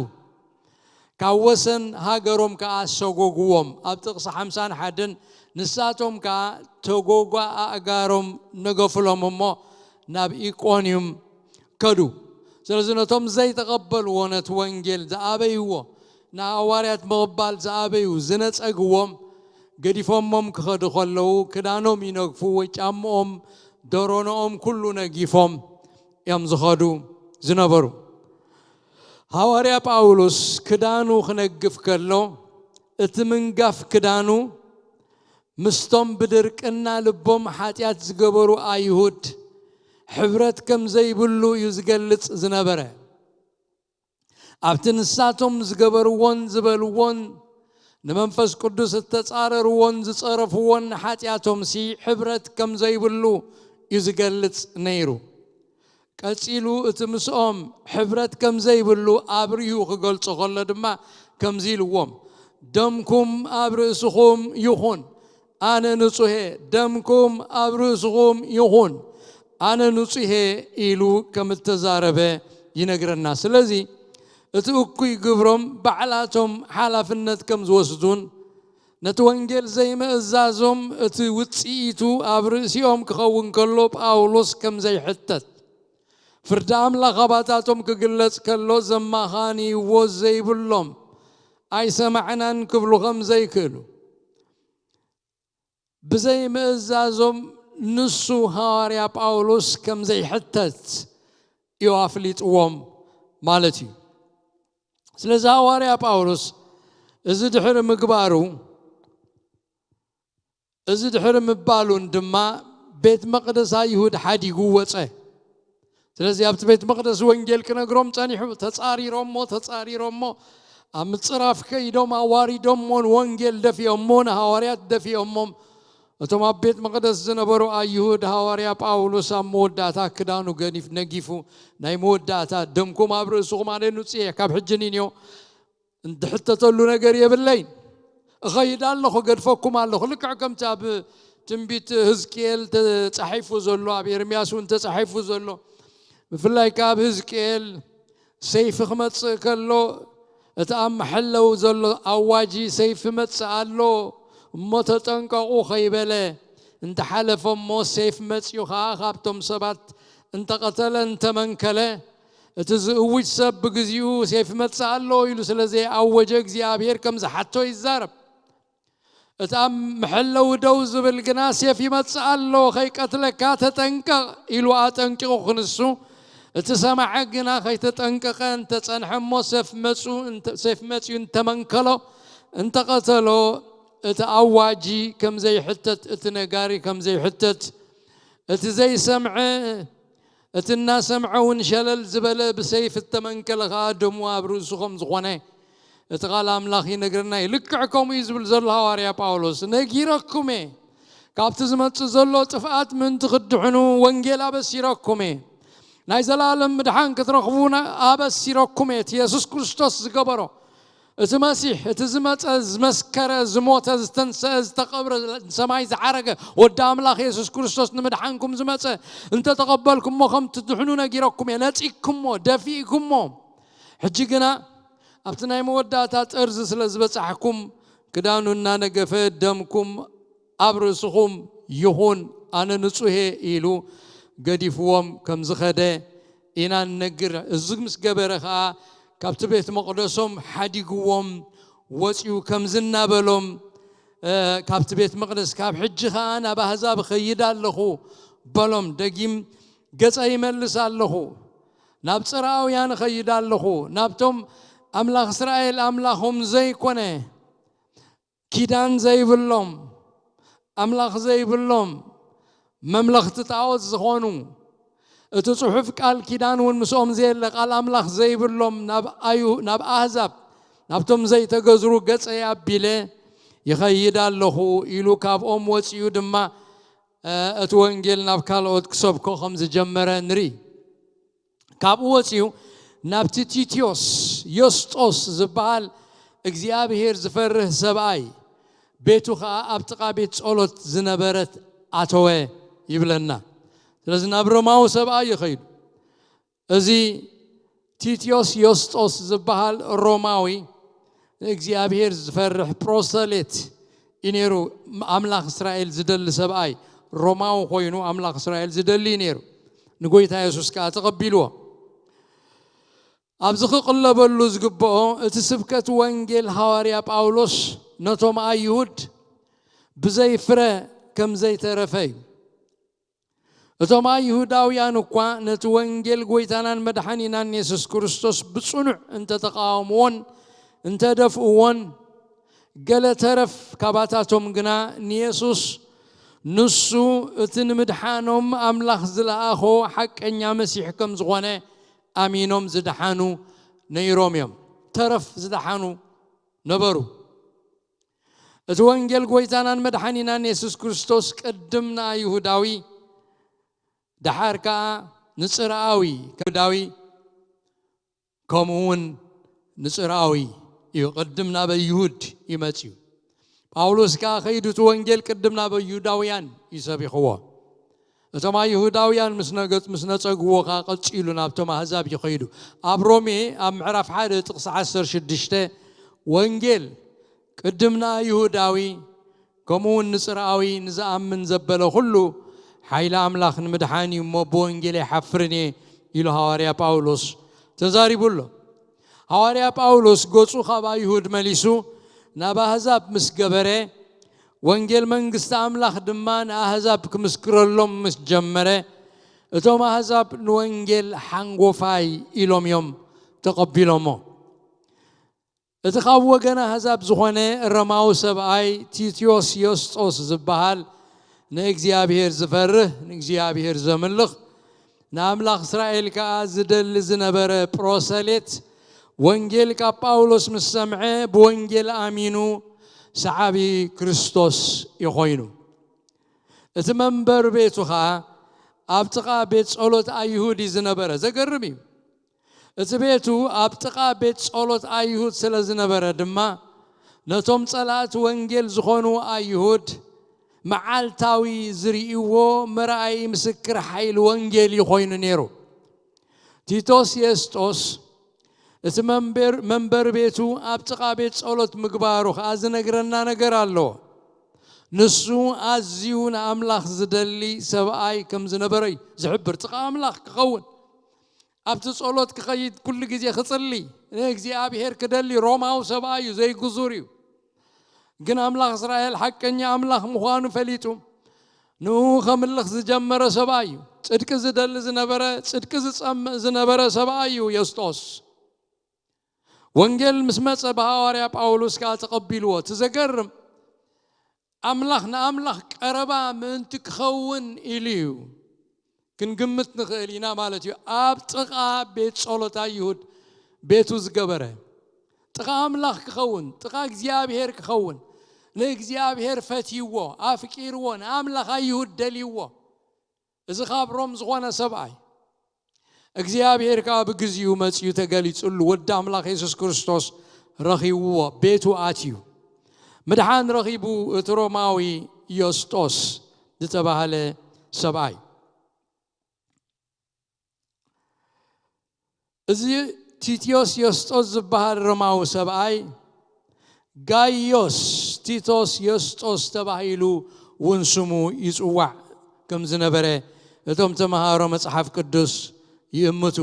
ካብ ወሰን ሃገሮም ከኣ ሰጎግዎም። ኣብ ጥቕሲ ሓምሳን ሓደን ንሳቶም ከኣ ተጎጓ ኣእጋሮም ነገፍሎም እሞ ናብ ኢቆንዩም ከዱ። ስለዚ ነቶም ዘይተቐበልዎ ነቲ ወንጌል ዝኣበይዎ፣ ንሃዋርያት ምቕባል ዝኣበዩ ዝነጸግዎም ገዲፎሞም ክኸዱ ከለዉ ክዳኖም ይነግፉ ወይ ጫምኦም ደሮኖኦም ኩሉ ነጊፎም እዮም ዝኸዱ ዝነበሩ። ሃዋርያ ጳውሎስ ክዳኑ ክነግፍ ከሎ እቲ ምንጋፍ ክዳኑ ምስቶም ብድርቅና ልቦም ሓጢኣት ዝገበሩ ኣይሁድ ሕብረት ከም ዘይብሉ እዩ ዝገልጽ ዝነበረ። ኣብቲ ንሳቶም ዝገበርዎን ዝበልዎን ንመንፈስ ቅዱስ እተጻረርዎን ዝጸረፍዎን ንሓጢኣቶምሲ ሕብረት ከም ዘይብሉ እዩ ዝገልጽ ነይሩ። ቀጺሉ እቲ ምስኦም ሕብረት ከም ዘይብሉ ኣብሪሁ ክገልጾ ከሎ ድማ ከምዚ ኢልዎም፣ ደምኩም ኣብ ርእስኹም ይኹን፣ ኣነ ንጹሄ፣ ደምኩም ኣብ ርእስኹም ይኹን፣ ኣነ ንጹሄ ኢሉ ከም እተዛረበ ይነግረና። ስለዚ እቲ እኩይ ግብሮም ባዕላቶም ሓላፍነት ከም ዝወስዱን ነቲ ወንጌል ዘይምእዛዞም እቲ ውጽኢቱ ኣብ ርእሲኦም ክኸውን ከሎ ጳውሎስ ከም ዘይሕተት፣ ፍርዲ ኣምላኽ ኣባታቶም ክግለጽ ከሎ ዘማኻንይዎ ዘይብሎም ኣይሰማዕናን ክብሉ ከም ዘይክእሉ ብዘይምእዛዞም ንሱ ሃዋርያ ጳውሎስ ከም ዘይሕተት እዩ ኣፍሊጥዎም ማለት እዩ። ስለዚ ሃዋርያ ጳውሎስ እዚ ድሕሪ ምግባሩ፣ እዚ ድሕሪ ምባሉን ድማ ቤት መቕደስ ኣይሁድ ሓዲጉ ወጸ። ስለዚ ኣብቲ ቤት መቕደስ ወንጌል ክነግሮም ጸኒሑ። ተጻሪሮሞ ተጻሪሮሞ ኣብ ምጽራፍ ከይዶም ኣዋሪዶሞ ንወንጌል ደፊኦሞ ንሃዋርያት ደፊኦሞም። እቶም ኣብ ቤት መቕደስ ዝነበሩ ኣይሁድ ሃዋርያ ጳውሎስ ኣብ መወዳእታ ክዳኑ ገኒፍ ነጊፉ ናይ መወዳእታ ደምኩም ኣብ ርእስኹም ኣነ ንጹህ እየ ካብ ሕጂ ንንዮ እንድሕተተሉ ነገር የብለይን። እኸይድ ኣለኹ፣ ገድፈኩም ኣለኹ። ልክዕ ከምቲ ኣብ ትንቢት ህዝቅኤል ተጻሒፉ ዘሎ፣ ኣብ ኤርምያስ እውን ተጻሒፉ ዘሎ፣ ብፍላይ ከኣ ኣብ ህዝቅኤል ሰይፊ ክመጽእ ከሎ እቲ ኣብ መሐለው ዘሎ ኣዋጂ ሰይፊ መጽእ ኣሎ እሞ ተጠንቀቑ ከይበለ እንተሓለፈ እሞ ሰይፍ መጽኡ ከኣ ካብቶም ሰባት እንተቐተለ እንተመንከለ እቲ ዝእውጅ ሰብ ብግዚኡ ሴፍ ይመጽእ ኣሎ ኢሉ ስለ ዘይኣወጀ እግዚኣብሔር ከም ዝሓቶ ይዛረብ። እቲ ኣብ መሐለዊ ደው ዝብል ግና ሴፍ ይመጽእ ኣሎ ከይቀትለካ ተጠንቀቕ ኢሉ ኣጠንቂቑ ክንሱ እቲ ሰማዐ ግና ከይተጠንቀቐ እንተጸንሐ እሞ ሴፍ መጹ እንተ- ሴፍ መጺኡ እንተመንከሎ እንተቐተሎ እቲ ኣዋጂ ከም ዘይሕተት እቲ ነጋሪ ከም ዘይሕተት እቲ ዘይሰምዐ እቲ እናሰምዐ እውን ሸለል ዝበለ ብሰይፍ እተመንከለ ኸዓ ደሙ ኣብ ርእሱ ከም ዝኾነ እቲ ቃል ኣምላኽ ይነግረና እዩ። ልክዕ ከምኡ እዩ ዝብል ዘሎ ሃዋርያ ጳውሎስ። ነጊረኩም እየ፣ ካብቲ ዝመጽእ ዘሎ ጥፍኣት ምእንቲ ክትድሕኑ ወንጌል ኣበሲረኩም እየ። ናይ ዘላለም ምድሓን ክትረኽቡ ና- ኣበሲረኩም እየ። እቲ የሱስ ክርስቶስ ዝገበሮ እቲ መሲሕ፣ እቲ ዝመጸ፣ ዝመስከረ፣ ዝሞተ፣ ዝተንሰአ፣ ዝተቐብረ፣ ንሰማይ ዝዓረገ ወዲ ኣምላኽ የሱስ ክርስቶስ ንምድሓንኩም ዝመጸ፣ እንተተቐበልኩሞ ከም ትድሕኑ ነጊረኩም እየ። ነጺግኩሞ፣ ደፊእኩሞ። ሕጂ ግና ኣብቲ ናይ መወዳእታ ጠርዚ ስለ ዝበጻሕኩም፣ ክዳኑ እናነገፈ፣ "ደምኩም ኣብ ርእስኹም ይኹን፣ ኣነ ንጹህ እየ" ኢሉ ገዲፍዎም ከም ዝኸደ ኢና ንነግር። እዚ ምስ ገበረ ኸኣ ካብቲ ቤት መቕደሶም ሓዲግዎም ወጺኡ ከምዚ እናበሎም፣ እ፣ ካብቲ ቤት መቕደስ፣ "ካብ ሕጂ ኸኣ ናብ ኣህዛብ እኸይድ ኣለኹ" በሎም። ደጊም ገጸ ይመልስ ኣለኹ፣ ናብ ጽርኣውያን እኸይድ ኣለኹ፣ ናብቶም ኣምላኽ እስራኤል ኣምላኾም ዘይኮነ፣ ኪዳን ዘይብሎም፣ ኣምላኽ ዘይብሎም፣ መምለኽቲ ጣዖት ዝኾኑ፣ እቲ ጽሑፍ ቃል ኪዳን እውን ምስኦም ዘየለ፣ ቃል ኣምላኽ ዘይብሎም ናብ ኣዩ-፣ ናብ ኣህዛብ፣ ናብቶም ዘይተገዝሩ ገጸይ ኣቢለ ይኸይድ ኣለኹ ኢሉ ካብኦም ወጺኡ ድማ፣ እ፣ እቲ ወንጌል ናብ ካልኦት ክሰብኮ ከም ዝጀመረ ንርኢ። ካብኡ ወጺኡ ናብቲ ቲትዮስ ዮስጦስ ዝበሃል እግዚኣብሄር ዝፈርህ ሰብኣይ፣ ቤቱ ኸኣ ኣብ ጥቓ ቤት ጸሎት ዝነበረት ኣተወ ይብለና። ስለዚ ናብ ሮማዊ ሰብኣይ እዩ ኸይዱ። እዚ ቲትዮስ ዮስጦስ ዝበሃል ሮማዊ ንእግዚኣብሄር ዝፈርሕ ፕሮሰሌት እዩ ነይሩ። ኣምላኽ እስራኤል ዝደሊ ሰብኣይ፣ ሮማዊ ኮይኑ ኣምላኽ እስራኤል ዝደሊ እዩ ነይሩ። ንጎይታ የሱስ ከኣ ተቐቢልዎ። ኣብዚ ክቕለበሉ ዝግብኦ፣ እቲ ስብከት ወንጌል ሃዋርያ ጳውሎስ ነቶም ኣይሁድ ብዘይ ፍረ ከም ዘይተረፈ እዩ። እቶም ኣይሁዳውያን እኳ ነቲ ወንጌል ጎይታናን መድሓኒናን የሱስ ክርስቶስ ብጽኑዕ እንተተቓወምዎን እንተደፍእዎን፣ ገለ ተረፍ ካባታቶም ግና ንየሱስ፣ ንሱ እቲ ንምድሓኖም ኣምላኽ ዝለኣኾ ሓቀኛ መሲሕ ከም ዝኾነ ኣሚኖም ዝደሓኑ ነይሮም እዮም። ተረፍ ዝደሓኑ ነበሩ። እቲ ወንጌል ጎይታናን መድሓኒናን የሱስ ክርስቶስ ቅድም ንኣይሁዳዊ፣ ደሓር ከኣ ንጽርኣዊ፣ ይሁዳዊ፣ ከምኡ እውን ንጽርኣዊ እዩ። ቅድም ናብ ኣይሁድ እዩ መጺኡ። ጳውሎስ ከኣ ኸይዱ እቲ ወንጌል ቅድም ናብ ኣይሁዳውያን እዩ ሰቢኽዎ። እቶም ኣይሁዳውያን ምስ ነገ-፣ ምስ ነጸግዎ ከኣ ቀጺሉ ናብቶም ኣህዛብ እዩ ኸይዱ። ኣብ ሮሜ ኣብ ምዕራፍ ሓደ ጥቕሲ ዓሰርተ ሽዱሽተ፣ "ወንጌል ቅድም ንኣይሁዳዊ፣ ከምኡ እውን ንጽርኣዊ ንዝኣምን ዘበለ ኹሉ ሓይሊ ኣምላኽ ንምድሓን እዩ እሞ፣ ብወንጌል ኣይሓፍርን እየ" ኢሉ ሃዋርያ ጳውሎስ ተዛሪቡ ኣሎ። ሃዋርያ ጳውሎስ ገጹ ካብ ኣይሁድ መሊሱ ናብ ኣህዛብ ምስ ገበረ፣ ወንጌል መንግስቲ ኣምላኽ ድማ ንኣህዛብ ክምስክረሎም ምስ ጀመረ፣ እቶም ኣህዛብ ንወንጌል ሓንጎፋይ ኢሎም እዮም ተቐቢሎሞ። እቲ ካብ ወገን ኣህዛብ ዝኾነ ሮማዊ ሰብኣይ ቲትዮስ ዮስጦስ ዝበሃል ንእግዚኣብሄር ዝፈርህ፣ ንእግዚኣብሄር ዘምልኽ፣ ንኣምላኽ እስራኤል ከኣ ዝደሊ ዝነበረ ፕሮሰሌት፣ ወንጌል ካብ ጳውሎስ ምስ ሰምዐ፣ ብወንጌል ኣሚኑ ሰዓቢ ክርስቶስ እዩ ኾይኑ። እቲ መንበር ቤቱ ኸኣ ኣብ ጥቓ ቤት ጸሎት ኣይሁድ እዩ ዝነበረ። ዘገርም እዩ። እቲ ቤቱ ኣብ ጥቓ ቤት ጸሎት ኣይሁድ ስለ ዝነበረ ድማ፣ ነቶም ጸላእቲ ወንጌል ዝኾኑ ኣይሁድ መዓልታዊ ዝርእይዎ መርኣዪ ምስክር ሓይሊ ወንጌል እዩ ኮይኑ ነይሩ። ቲቶስ የስጦስ እቲ መንበር-፣ መንበር ቤቱ ኣብ ጥቓ ቤት ጸሎት ምግባሩ ኸኣ ዝነግረና ነገር ኣለዎ። ንሱ ኣዝዩ ንኣምላኽ ዝደሊ ሰብኣይ ከም ዝነበረ እዩ ዝሕብር። ጥቓ ኣምላኽ ክኸውን፣ ኣብቲ ጸሎት ክኸይድ፣ ኩሉ ግዜ ክጽሊ፣ ንእግዚኣብሔር ክደሊ ሮማዊ ሰብኣይ እዩ፣ ዘይግዙር እዩ። ግን ኣምላኽ እስራኤል ሓቀኛ ኣምላኽ ምዃኑ ፈሊጡ፣ ንኡ ከምልኽ ዝጀመረ ሰብኣይ እዩ። ጽድቂ ዝደሊ ዝነበረ፣ ጽድቂ ዝጸምእ ዝነበረ ሰብኣይ እዩ የስጦስ። ወንጌል ምስ መጸ ብሃዋርያ ጳውሎስ ከኣ ተቐቢልዎ። እቲ ዘገርም፣ ኣምላኽ ንኣምላኽ ቀረባ ምእንቲ ክኸውን ኢሉ እዩ። ክንግምት ንኽእል ኢና ማለት እዩ። ኣብ ጥቓ ቤት ጸሎት ኣይሁድ ቤቱ ዝገበረ፣ ጥቓ ኣምላኽ ክኸውን፣ ጥቓ እግዚኣብሔር ክኸውን፣ ንእግዚኣብሔር ፈትይዎ፣ ኣፍቂርዎ፣ ንኣምላኽ ኣይሁድ ደልይዎ። እዚ ካብ ሮም ዝኾነ ሰብኣይ፣ እግዚኣብሔር ከኣ ብግዚኡ መጺኡ ተገሊጹሉ፣ ወዲ ኣምላኽ የሱስ ክርስቶስ ረኺብዎ፣ ቤቱ ኣትዩ። ምድሓን ረኺቡ እቲ ሮማዊ ዮስጦስ ዝተባህለ ሰብኣይ። እዚ ቲቲዮስ ዮስጦስ ዝበሃል ሮማዊ ሰብኣይ ጋይዮስ ቲቶስ ዮስጦስ ተባሂሉ እውን ስሙ ይጽዋዕ ከም ዝነበረ እቶም ተመሃሮ መጽሓፍ ቅዱስ ይእምቱ።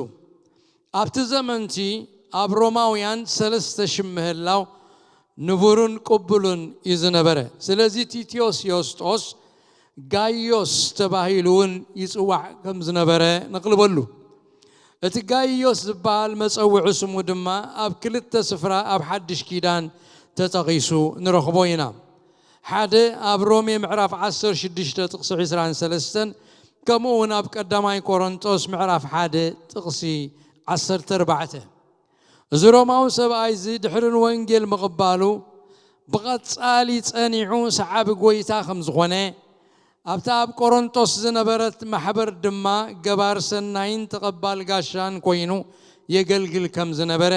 ኣብቲ ዘመንቲ ኣብ ሮማውያን ሰለስተ ሽም ምህላው ንቡርን ቅቡልን እዩ ዝነበረ። ስለዚ ቲቲዮስ ዮስጦስ ጋይዮስ ተባሂሉ እውን ይጽዋዕ ከም ዝነበረ ነቕልበሉ። እቲ ጋይዮስ ዝበሃል መጸውዒ ስሙ ድማ ኣብ ክልተ ስፍራ ኣብ ሓድሽ ኪዳን ተጠቒሱ ንረኽቦ ኢና። ሓደ ኣብ ሮሜ ምዕራፍ ዓሰርተ ሽዱሽተ ጥቕሲ ዕስራን ሰለስተን፣ ከምኡ እውን ኣብ ቀዳማይ ቆሮንጦስ ምዕራፍ ሓደ ጥቕሲ ዓሰርተ ኣርባዕተ። እዚ ሮማዊ ሰብኣይ እዚ ድሕሪ ንወንጌል ምቕባሉ ብቐጻሊ ጸኒዑ ሰዓቢ ጐይታ ከም ዝኾነ፣ ኣብታ ኣብ ቆሮንጦስ ዝነበረት ማሕበር ድማ ገባር ሰናይን ተቐባል ጋሻን ኮይኑ የገልግል ከም ዝነበረ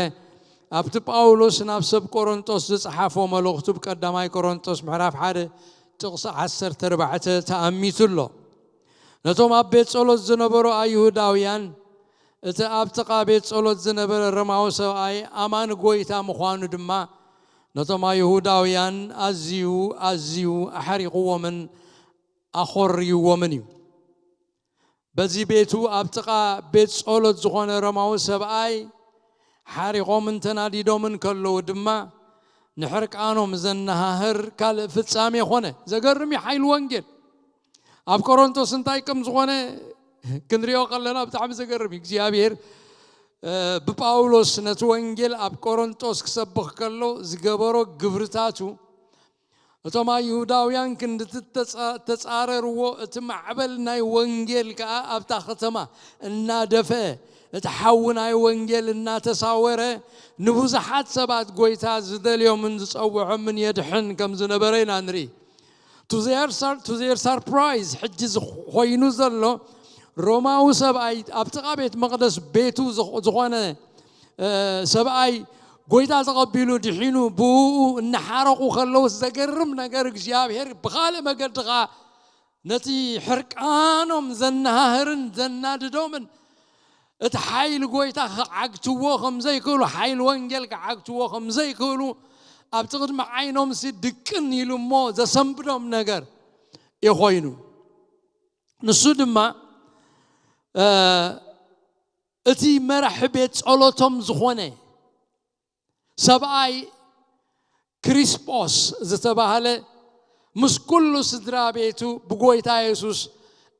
ኣብቲ ጳውሎስ ናብ ሰብ ቆሮንጦስ ዝጸሓፎ መልእኽቱ ብቀዳማይ ቆሮንጦስ ምዕራፍ ሓደ ጥቕሲ ዓሰርተ ኣርባዕተ ተኣሚቱ ኣሎ። ነቶም ኣብ ቤት ጸሎት ዝነበሩ ኣይሁዳውያን እቲ ኣብ ጥቓ ቤት ጸሎት ዝነበረ ሮማዊ ሰብኣይ ኣማኒ ጐይታ ምዃኑ ድማ ነቶም ኣይሁዳውያን ኣዝዩ ኣዝዩ ኣሕሪቕዎምን ኣኾርይዎምን እዩ። በዚ ቤቱ ኣብ ጥቓ ቤት ጸሎት ዝኾነ ሮማዊ ሰብኣይ ሓሪቖምን ተናዲዶምን ከለዉ ድማ ንሕርቃኖም ዘነሃህር ካልእ ፍጻሜ ኾነ። ዘገርም እዩ ሓይሊ ወንጌል። ኣብ ቆሮንቶስ እንታይ ከም ዝኾነ ክንሪኦ ከለና ብጣዕሚ ዘገርም እዩ። እግዚኣብሔር ብጳውሎስ ነቲ ወንጌል ኣብ ቆሮንቶስ ክሰብኽ ከሎ ዝገበሮ ግብርታቱ እቶም ኣይሁዳውያን ክንዲ ተጻረርዎ እቲ ማዕበል ናይ ወንጌል ከኣ ኣብታ ከተማ እናደፈአ እቲ ሓዊ ናይ ወንጌል እናተሳወረ ንብዙሓት ሰባት ጎይታ ዝደልዮምን ዝጸውዖምን የድሕን ከም ዝነበረ ኢና ንርኢ። To their surprise ሕጂ ኮይኑ ዘሎ ሮማዊ ሰብኣይ ኣብ ጥቓ ቤት መቕደስ ቤቱ ዝኾነ ሰብኣይ ጎይታ ተቐቢሉ ድሒኑ ብኡ እናሓረቑ ከለውስ ዘገርም ነገር እግዚኣብሔር ብኻልእ መገዲ ኸዓ ነቲ ሕርቃኖም ዘነሃህርን ዘናድዶምን እቲ ሓይሊ ጎይታ ክዓግትዎ ከም ዘይክእሉ ሓይሊ ወንጌል ክዓግትዎ ከም ዘይክእሉ ኣብቲ ቅድሚ ዓይኖምሲ ድቅን ኢሉ እሞ ዘሰንብዶም ነገር እዩ ኮይኑ። ንሱ ድማ እቲ መራሒ ቤት ጸሎቶም ዝኾነ ሰብኣይ ክሪስጶስ ዝተባህለ ምስ ኩሉ ስድራ ቤቱ ብጎይታ የሱስ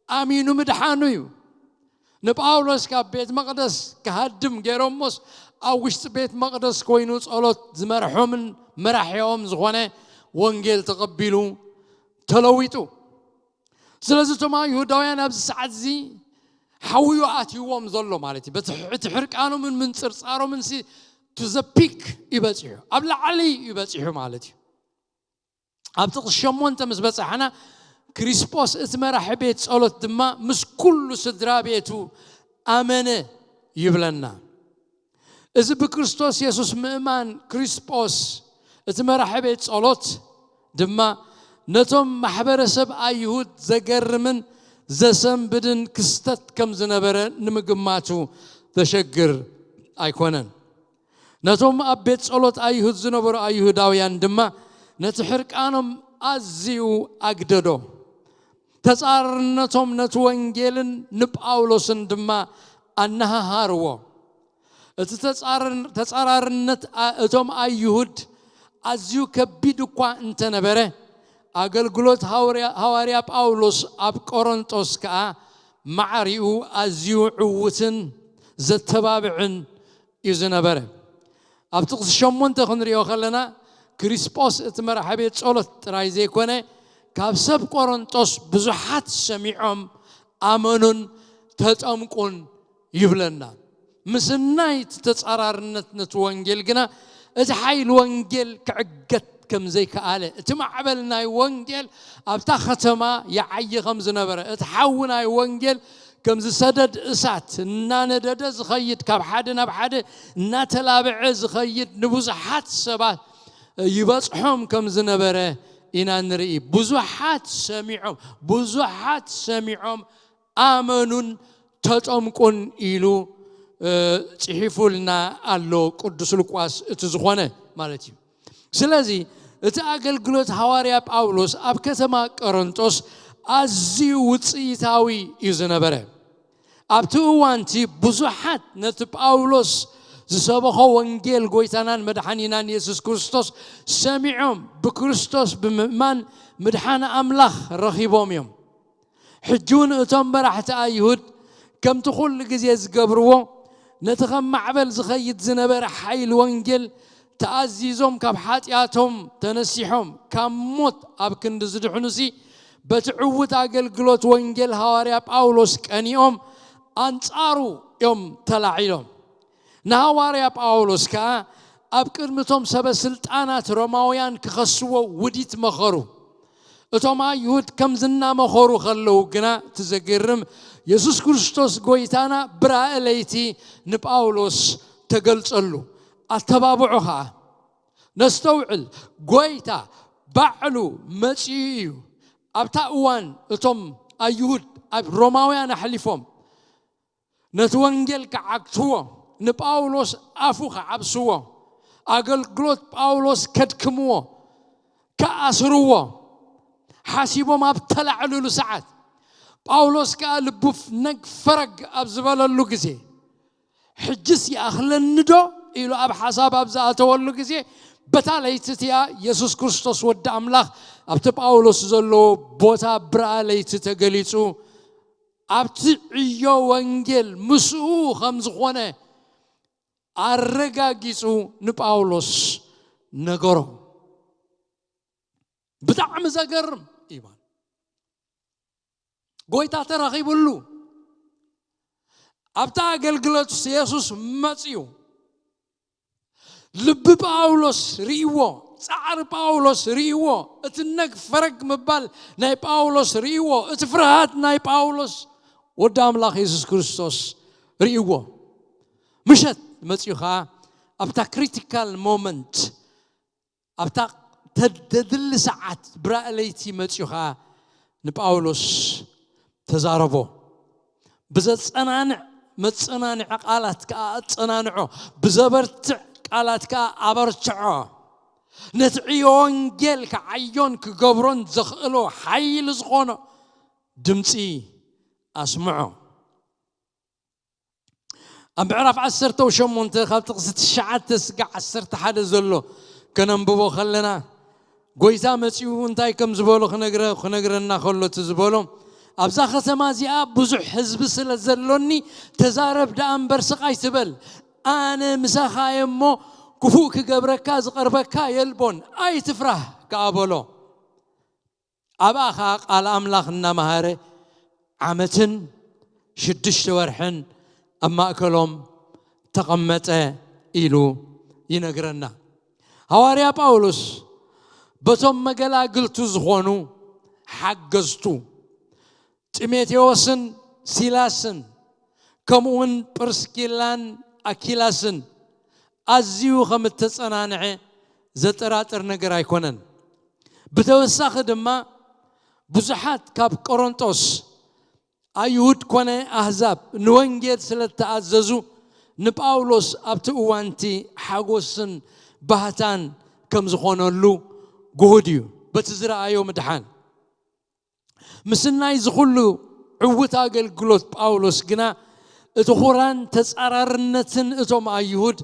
ኣሚኑ ምድሓኑ እዩ። ንጳውሎስ ካብ ቤት መቕደስ ክሃድም ገይሮሞስ ኣብ ውሽጢ ቤት መቕደስ ኮይኑ ጸሎት ዝመርሖምን መራሒኦም ዝኾነ ወንጌል ተቐቢሉ ተለዊጡ። ስለዚ እቶም ይሁዳውያን ኣብዚ ሰዓት እዚ ሓውዩ ኣትይዎም ዘሎ ማለት እዩ። በቲ እቲ ሕርቃኖምን ምንጽርጻሮምን ሲ to the peak እዩ በጺሑ፣ ኣብ ላዕሊ እዩ በጺሑ ማለት እዩ። ኣብ ጥቕሲ ሸሞንተ ምስ በጻሕና ክሪስጶስ እቲ መራሒ ቤት ጸሎት ድማ ምስ ኩሉ ስድራ ቤቱ ኣመነ ይብለና። እዚ ብክርስቶስ የሱስ ምእማን ክሪስጶስ እቲ መራሒ ቤት ጸሎት ድማ ነቶም ማሕበረሰብ ኣይሁድ ዘገርምን ዘሰንብድን ክስተት ከም ዝነበረ ንምግማቱ ዘሸግር ኣይኮነን። ነቶም ኣብ ቤት ጸሎት ኣይሁድ ዝነበሩ ኣይሁዳውያን ድማ ነቲ ሕርቃኖም ኣዝዩ ኣግደዶ። ተጻራርነቶም ነቲ ወንጌልን ንጳውሎስን ድማ ኣነሃሃርዎ። እቲ ተጻራርነት እቶም ኣይሁድ ኣዝዩ ከቢድ እኳ እንተነበረ ኣገልግሎት ሃዋርያ ጳውሎስ ኣብ ቆሮንጦስ ከኣ ማዕሪኡ ኣዝዩ ዕዉትን ዘተባብዕን እዩ ዝነበረ። ኣብ ጥቕሲ ሸሞንተ ክንሪኦ ከለና ክሪስጶስ እቲ መራሒ ቤት ጸሎት ጥራይ ዘይኮነ ካብ ሰብ ቆሮንጦስ ብዙሓት ሰሚዖም ኣመኑን ተጠምቁን ይብለና። ምስናይ እቲ ተጻራርነት ነቲ ወንጌል ግና እቲ ሓይሊ ወንጌል ክዕገት ከም ዘይከኣለ እቲ ማዕበል ናይ ወንጌል ኣብታ ከተማ ይዓዪ ከም ዝነበረ እቲ ሓዊ ናይ ወንጌል ከምዚ ሰደድ እሳት እናነደደ ዝኸይድ፣ ካብ ሓደ ናብ ሓደ እናተላብዐ ዝኸይድ፣ ንብዙሓት ሰባት ይበጽሖም ከም ዝነበረ ኢና ንርኢ። ብዙሓት ሰሚዖም፣ ብዙሓት ሰሚዖም ኣመኑን ተጠምቁን ኢሉ፣ እ፣ ጽሒፉልና ኣሎ ቅዱስ ሉቃስ፣ እቲ ዝኾነ ማለት እዩ። ስለዚ እቲ ኣገልግሎት ሃዋርያ ጳውሎስ ኣብ ከተማ ቆሮንጦስ ኣዝዩ ውጽኢታዊ እዩ ዝነበረ። ኣብቲ እዋንቲ ብዙሓት ነቲ ጳውሎስ ዝሰበኾ ወንጌል ጎይታናን መድሓኒናን የሱስ ክርስቶስ ሰሚዖም፣ ብክርስቶስ ብምእማን ምድሓን ኣምላኽ ረኺቦም እዮም። ሕጂ እውን እቶም መራሕቲ ኣይሁድ ከምቲ ኩሉ ግዜ ዝገብርዎ፣ ነቲ ከም ማዕበል ዝኸይድ ዝነበረ ሓይሊ ወንጌል ተኣዚዞም፣ ካብ ሓጢኣቶም ተነሲሖም፣ ካብ ሞት ኣብ ክንዲ ዝድሕኑሲ፣ በቲ ዕዉት ኣገልግሎት ወንጌል ሃዋርያ ጳውሎስ ቀኒኦም፣ ኣንጻሩ እዮም ተላዒሎም። ንሃዋርያ ጳውሎስ ከኣ ኣብ ቅድሚ እቶም ሰበ ስልጣናት ሮማውያን ክኸስዎ ውዲት መኸሩ። እቶም ኣይሁድ ከምዚ እናመኸሩ ከለዉ ግና፣ እቲ ዘገርም፣ የሱስ ክርስቶስ ጎይታና ብራእይ ለይቲ ንጳውሎስ ተገልጸሉ። ኣተባብዖ ኸኣ፣ ነስተውዕል፣ ጎይታ ባዕሉ መጺኡ እዩ። ኣብታ እዋን እቶም ኣይሁድ ኣብ ሮማውያን ኣሕሊፎም ነቲ ወንጌል ክዓግትዎ፣ ንጳውሎስ ኣፉ ክዓብስዎ፣ ኣገልግሎት ጳውሎስ ከድክምዎ፣ ክኣስርዎ ሓሲቦም ኣብ ተላዕልሉ ሰዓት፣ ጳውሎስ ከኣ ልቡ ነግ ፈረግ ኣብ ዝበለሉ ግዜ፣ "ሕጅስ ይኣኽለኒ ዶ?" ኢሉ ኣብ ሓሳብ ኣብ ዝኣተወሉ ግዜ፣ በታ ለይቲ እቲኣ የሱስ ክርስቶስ ወዲ ኣምላኽ ኣብቲ ጳውሎስ ዘለዎ ቦታ ብርኣ ለይቲ ተገሊጹ፣ ኣብቲ ዕዮ ወንጌል ምስኡ ከም ዝኾነ ኣረጋጊጹ ንጳውሎስ ነገሮ። ብጣዕሚ ዘገርም እዩ። ጎይታ ተረኺብሉ። ኣብታ ኣገልግሎት የሱስ መጽዩ። ልቢ ጳውሎስ ርእይዎ፣ ጻዕሪ ጳውሎስ ርእይዎ፣ እቲ ነግ ፈረግ ምባል ናይ ጳውሎስ ርእይዎ፣ እቲ ፍርሃት ናይ ጳውሎስ ወዲ ኣምላኽ የሱስ ክርስቶስ ርእይዎ። ምሸት መጽዩ ኸኣ ኣብታ ክሪቲካል ሞመንት፣ ኣብታ ተደድሊ ሰዓት ብራእይ ለይቲ መጽዩ ኸኣ ንጳውሎስ ተዛረቦ። ብዘጸናንዕ መጸናንዒ ቃላት ከኣ ኣጸናንዖ፣ ብዘበርትዕ ቃላት ከኣ ኣበርትዖ። ነቲ ዕዮ ወንጌል ክዓዮን ክገብሮን ዘኽእሎ ሓይሊ ዝኾኖ ድምጺ ኣስምዖ። ኣብ ምዕራፍ ዓሰርተ ሸሞንተ ካብ ጥቕሲ ትሽዓተ ስጋዕ ዓሰርተ ሓደ ዘሎ ከነንብቦ ከለና፣ ጎይታ መጺኡ እንታይ ከም ዝበሎ ክነግረ-፣ ክነግረና ከሎ፣ እቲ ዝበሎ፣ "ኣብዛ ከተማ እዚኣ ብዙሕ ህዝቢ ስለ ዘሎኒ፣ ተዛረብ ደኣ እምበር ስቕ ኣይትበል። ኣነ ምሳኻ እየ እሞ፣ ክፉእ ክገብረካ ዝቐርበካ የልቦን፣ ኣይትፍራህ" ከኣ በሎ። ኣብኣ ኸኣ ቃል ኣምላኽ እናመሃረ ዓመትን ሽዱሽተ ወርሕን ኣብ ማእከሎም ተቐመጠ ኢሉ ይነግረና። ሃዋርያ ጳውሎስ በቶም መገላግልቱ ዝኾኑ ሓገዝቱ ጢሞቴዎስን ሲላስን፣ ከምኡውን ጵርስኪላን ኣኪላስን ኣዝዩ ከም እተጸናንዐ ዘጠራጥር ነገር ኣይኮነን። ብተወሳኺ ድማ፣ ብዙሓት ካብ ቆሮንጦስ፣ ኣይሁድ ኮነ ኣህዛብ፣ ንወንጌል ስለ እተኣዘዙ፣ ንጳውሎስ ኣብቲ እዋንቲ ሓጎስን ባህታን ከም ዝኾነሉ ግሁድ እዩ፣ በቲ ዝረኣዮ ምድሓን። ምስናይ እዚ ኹሉ ዕዉት ኣገልግሎት ጳውሎስ ግና፣ እቲ ኹራን ተጻራርነትን እቶም ኣይሁድ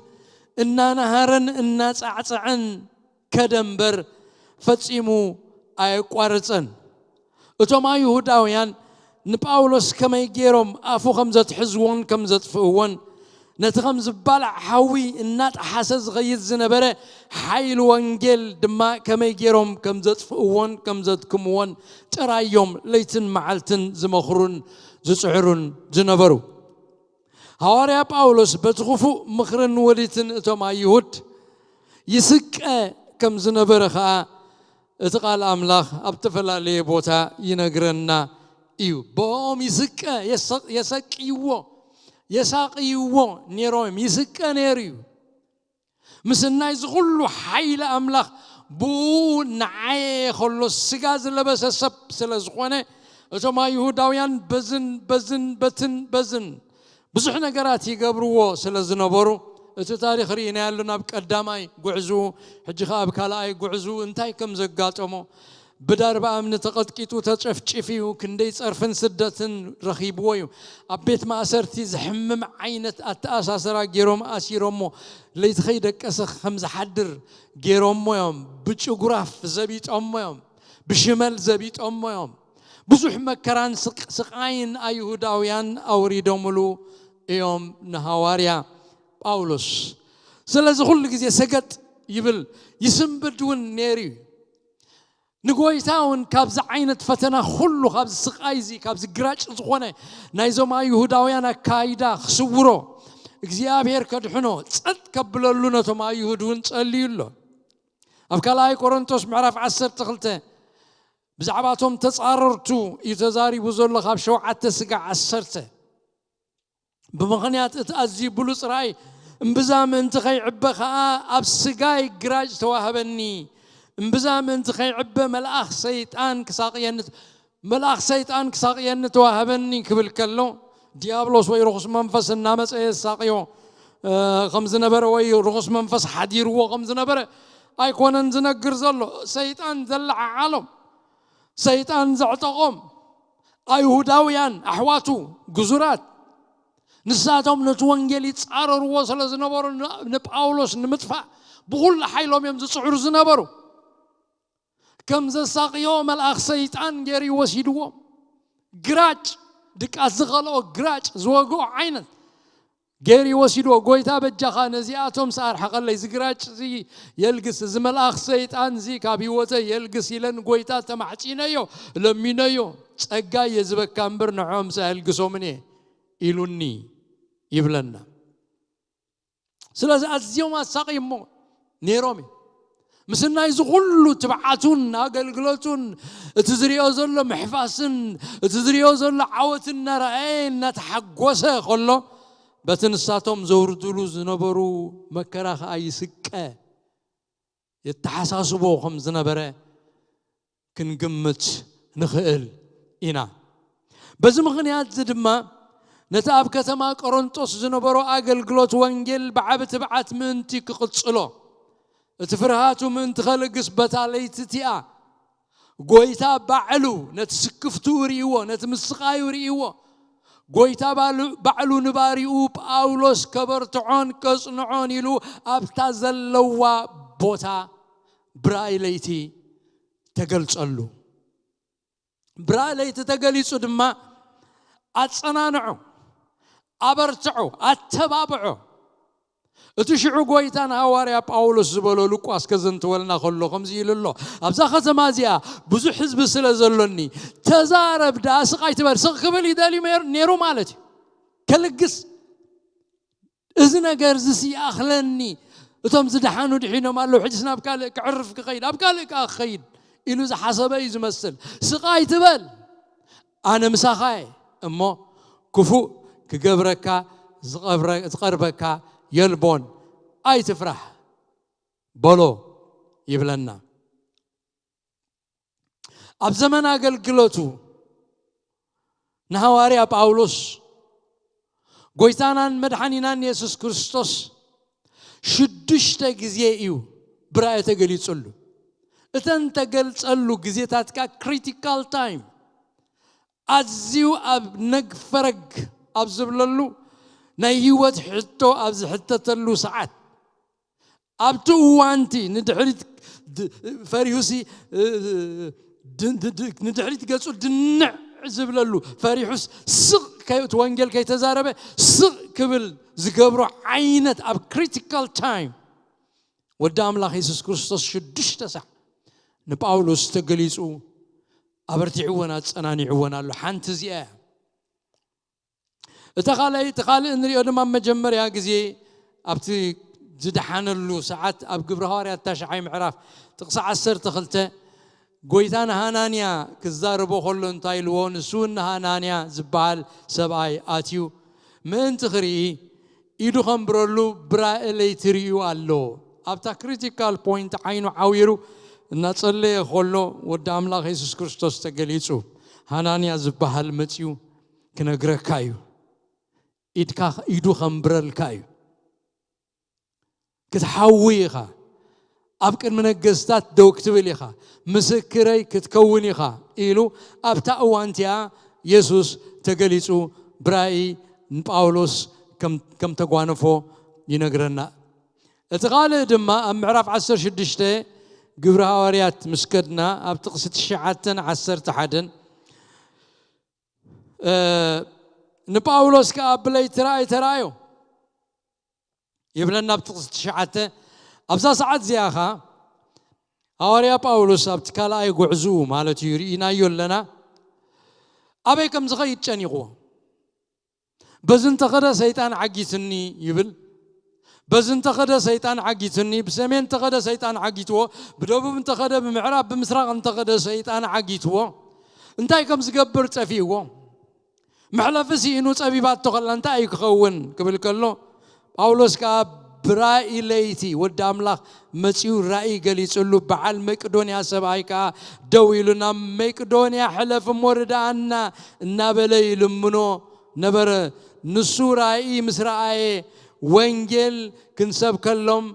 እናነሃረን እናጻዕጸዐን ከደ እምበር፣ ፈጺሙ ኣየቋረጸን። እቶም ኣይሁዳውያን ንጳውሎስ ከመይ ገይሮም ኣፉ ከም ዘትሕዝዎን ከም ዘጥፍእዎን፣ ነቲ ከም ዝባላዕ ሓዊ እናጠሓሰ ዝኸይድ ዝነበረ ሓይሊ ወንጌል ድማ ከመይ ገይሮም ከም ዘጥፍእዎን ከም ዘድክምዎን ጥራይ እዮም ለይትን መዓልትን ዝመኽሩን ዝጽዕሩን ዝነበሩ። ሃዋርያ ጳውሎስ በቲ ክፉእ ምኽርን ወዲትን እቶም ኣይሁድ ይስቀ ከም ዝነበረ ኸኣ እቲ ቃል ኣምላኽ ኣብ ዝተፈላለየ ቦታ ይነግረና እዩ። ብኦም ይስቀ፣ የሰ-፣ የሰቅይዎ፣ የሳቅይዎ ነይሮም፣ ይስቀ ነይሩ እዩ። ምስናይ ዝኹሉ ሓይሊ ኣምላኽ ብኡ ንዓየ ከሎ ስጋ ዝለበሰ ሰብ ስለ ዝኾነ፣ እቶም ኣይሁዳውያን በዝን በዝን በትን በዝን ብዙሕ ነገራት ይገብርዎ ስለ ዝነበሩ፣ እቲ ታሪኽ ርኢናዮ ኣለና። ኣብ ቀዳማይ ጉዕዝኡ፣ ሕጂ ኸኣ ኣብ ካልኣይ ጉዕዝኡ እንታይ ከም ዘጋጠሞ፣ ብዳርባ እምኒ ተቐጥቂጡ፣ ተጨፍጭፍዩ፣ ክንደይ ጸርፍን ስደትን ረኺብዎ እዩ። ኣብ ቤት ማእሰርቲ ዘሕምም ዓይነት ኣተኣሳስራ ገይሮም ኣሲሮሞ፣ ለይቲ ከይደቀሰ ከም ዝሓድር ገይሮሞ እዮም። ብጭጉራፍ ዘቢጦሞ እዮም። ብሽመል ዘቢጦሞ እዮም። ብዙሕ መከራን ስቅ-፣ ስቓይን ኣይሁዳውያን ኣውሪዶምሉ እዮም ንሃዋርያ ጳውሎስ። ስለዚ ኩሉ ግዜ ሰገጥ ይብል፣ ይስንብድ እውን ነይሩ እዩ። ንጎይታ እውን ካብዚ ዓይነት ፈተና ኩሉ፣ ካብዚ ስቓይ እዚ፣ ካብዚ ግራጭ ዝኾነ ናይዞም ኣይሁዳውያን ኣካይዳ ክስውሮ፣ እግዚኣብሔር ከድሕኖ፣ ጸጥ ከብለሉ ነቶም ኣይሁድ እውን ጸልዩ ኣሎ። ኣብ ካልኣይ ቆሮንቶስ ምዕራፍ ዓሰርተ ክልተ ብዛዕባ እቶም ተጻረርቱ እዩ ተዛሪቡ ዘሎ፣ ካብ ሸውዓተ ስጋዕ ዓሰርተ። ብምኽንያት እቲ ኣዝዩ ብሉጽ ራእይ፣ እምብዛ ምእንቲ ከይዕበ ኸኣ ኣብ ስጋይ ግራጭ ተዋህበኒ፣ እምብዛ ምእንቲ ከይዕበ መልኣኽ ሰይጣን ክሳቕየኒ፣ መልኣኽ ሰይጣን ክሳቕየኒ ተዋህበኒ ክብል ከሎ፣ ዲያብሎስ ወይ ርኹስ መንፈስ እናመጸ የሳቕዮ፣ እ፣ ከም ዝነበረ ወይ ርኹስ መንፈስ ሓዲርዎ ከም ዝነበረ ኣይኮነን ዝነግር ዘሎ። ሰይጣን ዘለዓዓሎም፣ ሰይጣን ዘዕጠቖም ኣይሁዳውያን ኣሕዋቱ ግዙራት፣ ንሳቶም ነቲ ወንጌል ይጻረርዎ ስለ ዝነበሩ፣ ን-፣ ንጳውሎስ ንምጥፋእ ብኹሉ ሓይሎም እዮም ዝጽዕሩ ዝነበሩ። ከም ዘሳቕዮ መልኣኽ ሰይጣን ገይሩ ይወሲድዎም። ግራጭ፣ ድቃስ ዝኸልኦ ግራጭ ዝወግኦ ዓይነት ገይሩ ይወሲድዎ። ጎይታ በጃኻ ነዚኣቶም ሰኣር ሓቐለይ፣ እዚ ግራጭ እዚ የልግስ፣ እዚ መልኣኽ ሰይጣን እዚ ካብ ህይወተ የልግስ ኢለን ጎይታ ተማሕጺነዮ፣ ለሚነዮ። ጸጋ እየ ዝበካ እምበር ንዕኦም ኣየልግሶምን እየ ኢሉኒ ይብለና። ስለዚ ኣዝዮም ኣሳቒሞ ነይሮም እዮም። ምስ ናይ እዚ ኩሉ ትብዓቱን ኣገልግሎቱን፣ እቲ ዝሪኦ ዘሎ ምሕፋስን፣ እቲ ዝሪኦ ዘሎ ዓወት እናረኣየ እናተሓጎሰ ከሎ፣ በቲ ንሳቶም ዘውርድሉ ዝነበሩ መከራ ኸኣ ይስቀ፣ የተሓሳስቦ ከም ዝነበረ ክንግምት ንኽእል ኢና። በዚ ምኽንያት እዚ ድማ ነቲ ኣብ ከተማ ቆሮንጦስ ዝነበሮ ኣገልግሎት ወንጌል ብዓቢ ትብዓት ምእንቲ ክቕጽሎ፣ እቲ ፍርሃቱ ምእንቲ ኸልግስ በታ ለይቲ እቲኣ፣ ጎይታ ባዕሉ ነቲ ስክፍትኡ ርእይዎ፣ ነቲ ምስቓዩ ርእይዎ፣ ጎይታ ባሉ-፣ ባዕሉ ንባሪኡ ጳውሎስ ከበርትዖን ከጽንዖን ኢሉ ኣብታ ዘለዋ ቦታ ብራእይ ለይቲ ተገልጸሉ። ብራእይ ለይቲ ተገሊጹ ድማ ኣጸናንዖ፣ ኣበርትዖ፣ ኣተባብዖ። እቲ ሽዑ ጎይታ ንሃዋርያ ጳውሎስ ዝበሎ ሉቃስ ከዘንትወልና ከሎ ከምዚ ኢሉ ኣሎ፣ ኣብዛ ከተማ እዚኣ ብዙሕ ህዝቢ ስለ ዘሎኒ ተዛረብ ደኣ፣ ስቕ ኣይትበል። ስቕ ክብል ይደልዩ ነይሩ ማለት እዩ፣ ከልግስ። እዚ ነገር እዚ ይኣኽለኒ። እቶም ዝደሓኑ ድሒኖም ኣለዉ፣ ሕጅስ ናብ ካልእ ክዕርፍ ክኸይድ፣ ኣብ ካልእ ከኣ ክኸይድ ኢሉ ዝሓሰበ እዩ ዝመስል። ስቕ ኣይትበል፣ ኣነ ምሳኻ እየ እሞ፣ ክፉእ ክገብረካ ዝቐብረ-፣ ዝቐርበካ የልቦን፣ ኣይትፍራሕ በሎ ይብለና። ኣብ ዘመን ኣገልግሎቱ ንሃዋርያ ጳውሎስ፣ ጎይታናን መድሓኒናን የሱስ ክርስቶስ ሽዱሽተ ግዜ እዩ ብራእይ ተገሊጹሉ። እተን ተገልጸሉ ግዜታት ከኣ ክሪቲካል ታይም፣ ኣዝዩ ኣብ ነግ ፈረግ ኣብ ዝብለሉ፣ ናይ ህይወት ሕቶ ኣብ ዝሕተተሉ ሰዓት፣ ኣብቲ እዋንቲ ንድሕሪት ድ-፣ ፈሪሁሲ፣ እ፣ ድ-፣ ድ-፣ ድ-፣ ንድሕሪት ገጹ ድንዕ ዝብለሉ፣ ፈሪሑስ ስቕ ከይ-፣ እቲ ወንጌል ከይተዛረበ ስቕ ክብል ዝገብሮ ዓይነት፣ ኣብ ክሪቲካል ታይም ወዲ ኣምላኽ የሱስ ክርስቶስ ሽዱሽተ ሳዕ ንጳውሎስ ተገሊጹ፣ ኣበርቲዕዎን ኣጸናኒዕዎን ኣሎ። ሓንቲ እዚኣ እያ። እታ ካልኣይ-፣ እቲ ካልእ እንሪኦ ድማ፣ ኣብ መጀመርያ ግዜ ኣብቲ ዝደሓነሉ ሰዓት፣ ኣብ ግብሪ ሃዋርያት ታሽዓይ ምዕራፍ ጥቕሲ ዓሰርተ ክልተ፣ ጎይታ ንሃናንያ ክዛረቦ ከሎ እንታይ ኢልዎ? ንሱ እውን ንሃናንያ ዝበሃል ሰብኣይ ኣትዩ ምእንቲ ክርኢ ኢዱ ኸንብረሉ ብራእይ ለይቲ ርእዩ ኣሎ። ኣብታ ክሪቲካል ፖይንት ዓይኑ ዓዊሩ እናጸለየ ከሎ ወዲ ኣምላኽ የሱስ ክርስቶስ ተገሊጹ። ሃናንያ ዝበሃል መጺኡ ክነግረካ እዩ። ኢድካ ኢዱ ኸንብረልካ እዩ። ክትሓዊ ኢኻ። ኣብ ቅድሚ ነገስታት ደው ክትብል ኢኻ። ምስክረይ ክትከውን ኢኻ ኢሉ ኣብታ እዋን እቲኣ የሱስ ተገሊጹ ብራእይ ንጳውሎስ ከም ከም ተጓነፎ ይነግረና። እቲ ካልእ ድማ ኣብ ምዕራፍ ዓሰርተ ሽዱሽተ ግብሪ ሃዋርያት ምስ ከድና ኣብ ጥቕሲ ትሽዓተን ዓሰርተ ሓደን ንጳውሎስ ከኣ ብለይቲ ራእይ ተራእዮ ይብለና ኣብ ጥቕሲ ትሽዓተ። ኣብዛ ሰዓት እዚኣ ኸኣ ሃዋርያ ጳውሎስ ኣብቲ ካልኣይ ጉዕዝኡ ማለት እዩ ርኢናዮ ኣለና ኣበይ ከም ዝኸይድ ጨኒቕዎ። በዚ እንተኸደ ሰይጣን ዓጊትኒ ይብል። በዚ እንተኸደ ሰይጣን ዓጊትኒ፣ ብሰሜን እንተኸደ ሰይጣን ዓጊትዎ፣ ብደቡብ እንተኸደ፣ ብምዕራብ ብምስራቕ እንተኸደ ሰይጣን ዓጊትዎ፣ እንታይ ከም ዝገብር ጠፊእዎ። መሕለፊ ስኢኑ ጸቢባቶ ከላ እንታይ እዩ ክኸውን ክብል ከሎ ጳውሎስ ከኣ ብራእይ ለይቲ ወዲ ኣምላኽ መጺኡ ራእይ ገሊጽሉ በዓል መቄዶንያ ሰብኣይ ከኣ ደው ኢሉ ናብ መቄዶንያ ሕለፍ እሞ ርድኣና እናበለ ይልምኖ ነበረ። ንሱ ራእይ ምስ ረኣየ ወንጌል ክንሰብከሎም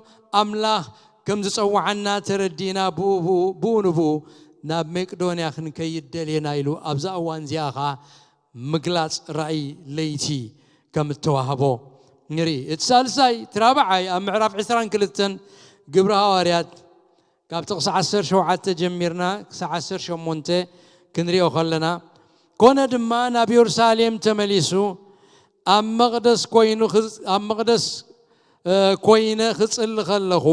ኣምላኽ ከም ዝጸውዓና ተረዲእና ብኡ ብኡ ንብኡ ናብ መቄዶንያ ክንከይድ ደልየና ኢሉ ኣብዛ እዋን እዚኣ ኸኣ ምግላጽ ራእይ ለይቲ ከም እተዋህቦ ንርኢ። እቲ ሳልሳይ እቲ ራብዓይ ኣብ ምዕራፍ ዕስራን ክልተን ግብሪ ሃዋርያት ካብ ጥቕሲ ዓሰርተ ሸውዓተ ጀሚርና ክሳዕ ዓሰርተ ሸሞንተ ክንሪኦ ከለና ኮነ ድማ ናብ የሩሳሌም ተመሊሱ ኣብ መቕደስ ኮይኑ ኣብ መቕደስ ኮይነ ክጽሊ ከለኹ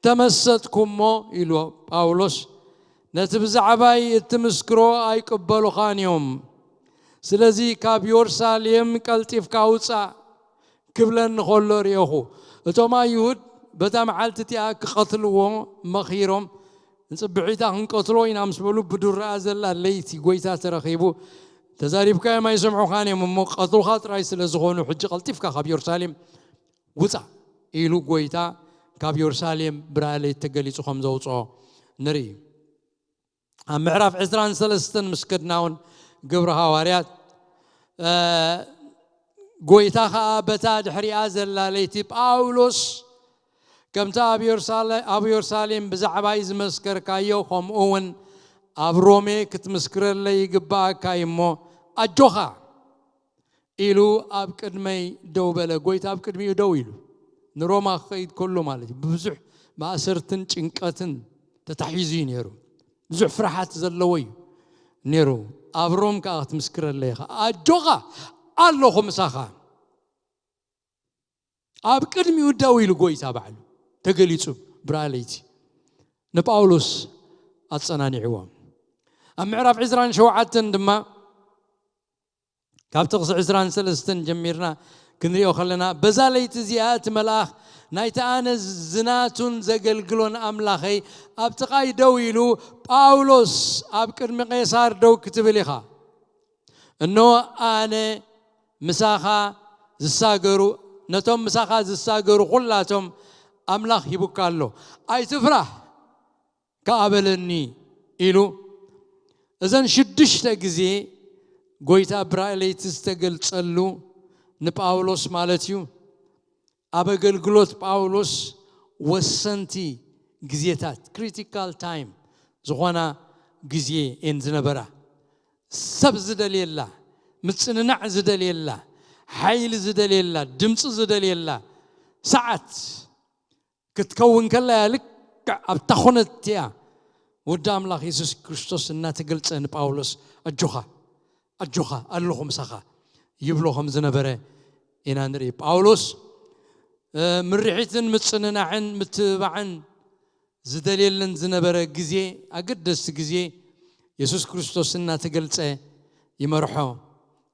ተመሰጥኩሞ ኢሉ ጳውሎስ ነቲ ብዛዕባይ እትምስክሮ ኣይቅበሉኻን እዮም። ስለዚ ካብ የሩሳሌም ቀልጢፍካ ውጻእ ክብለኒ ከሎ ርኤኹ። እቶም ኣይሁድ በታ መዓልቲ እቲኣ ክቐትልዎ መኺሮም ንጽብሒታ ክንቀትሎ ኢና ምስ በሉ ብዱራኣ ዘላ ለይቲ ጎይታ ተረኺቡ ተዛሪብካዮም ኣይሰምዑኻን እዮም እሞ ቀትልኻ ጥራይ ስለ ዝኾኑ ሕጂ ቀልጢፍካ ካብ የሩሳሌም ውፃእ ኢሉ ጎይታ ካብ የሩሳሌም ብራእይ ለይቲ ተገሊጹ ከም ዘውፅኦ ንርኢ። ኣብ ምዕራፍ ዕስራን ሰለስተን ምስ ከድና እውን ግብሪ ሃዋርያት ጎይታ ኸዓ በታ ድሕሪኣ ዘላ ለይቲ ጳውሎስ ከምቲ ኣብ የሩሳሌም ብዛዕባይ ዝመስከርካዮ ከምኡ እውን ኣብ ሮሜ ክትምስክረለይ ይግባኣካ እዩ እሞ ኣጆኻ ኢሉ ኣብ ቅድመይ ደው በለ። ጎይታ ኣብ ቅድሚኡ ደው ኢሉ ንሮማ ክኸይድ ከሎ ማለት እዩ። ብብዙሕ ማእሰርትን ጭንቀትን ተታሒዙ እዩ ነይሩ። ብዙሕ ፍርሓት ዘለዎ እዩ ነይሩ። ኣብ ሮም ከዓ ክትምስክረለይ ኢኻ፣ ኣጆኻ ኣለኹ ምሳኻ። ኣብ ቅድሚኡ ደው ኢሉ ጎይታ ባዕሉ ተገሊጹ ብርሃ ለይቲ ንጳውሎስ ኣጸናኒዕዎ። ኣብ ምዕራፍ ዕስራን ሸውዓተን ድማ ካብ ጥቕሲ ዕስራን ሰለስተን ጀሚርና ክንሪኦ ከለና በዛ ለይቲ እዚኣ እቲ መልኣኽ ናይቲ ኣነ ዝናቱን ዘገልግሎን ኣምላኸይ ኣብ ጥቓይ ደው ኢሉ ጳውሎስ ኣብ ቅድሚ ቄሳር ደው ክትብል ኢኻ። እነሆ ኣነ ምሳኻ ዝሳገሩ ነቶም ምሳኻ ዝሳገሩ ኩላቶም ኣምላኽ ሂቡካ ኣሎ። ኣይትፍራህ ከኣ በለኒ ኢሉ እዘን ሽዱሽተ ግዜ ጎይታ ብራእይ ለይቲ ዝተገልጸሉ ንጳውሎስ ማለት እዩ። ኣብ ኣገልግሎት ጳውሎስ ወሰንቲ ግዜታት ክሪቲካል ታይም ዝኾና ግዜ እየን ዝነበራ። ሰብ ዝደልየላ፣ ምጽንናዕ ዝደልየላ፣ ሓይሊ ዝደልየላ፣ ድምፂ ዝደልየላ ሰዓት ክትከውን ከላ እያ። ልክዕ ኣብታ ኹነት እቲኣ ወዲ ኣምላኽ የሱስ ክርስቶስ እናተገልጸ ንጳውሎስ ኣጆኻ ኣጆኻ ኣለኹ ምሳኻ ይብሎ ከም ዝነበረ ኢና ንርኢ። ጳውሎስ ምርሒትን ምጽንናዕን ምትብባዕን ዝደልየለን ዝነበረ ግዜ፣ ኣገደስቲ ግዜ የሱስ ክርስቶስ እናተገልጸ ይመርሖ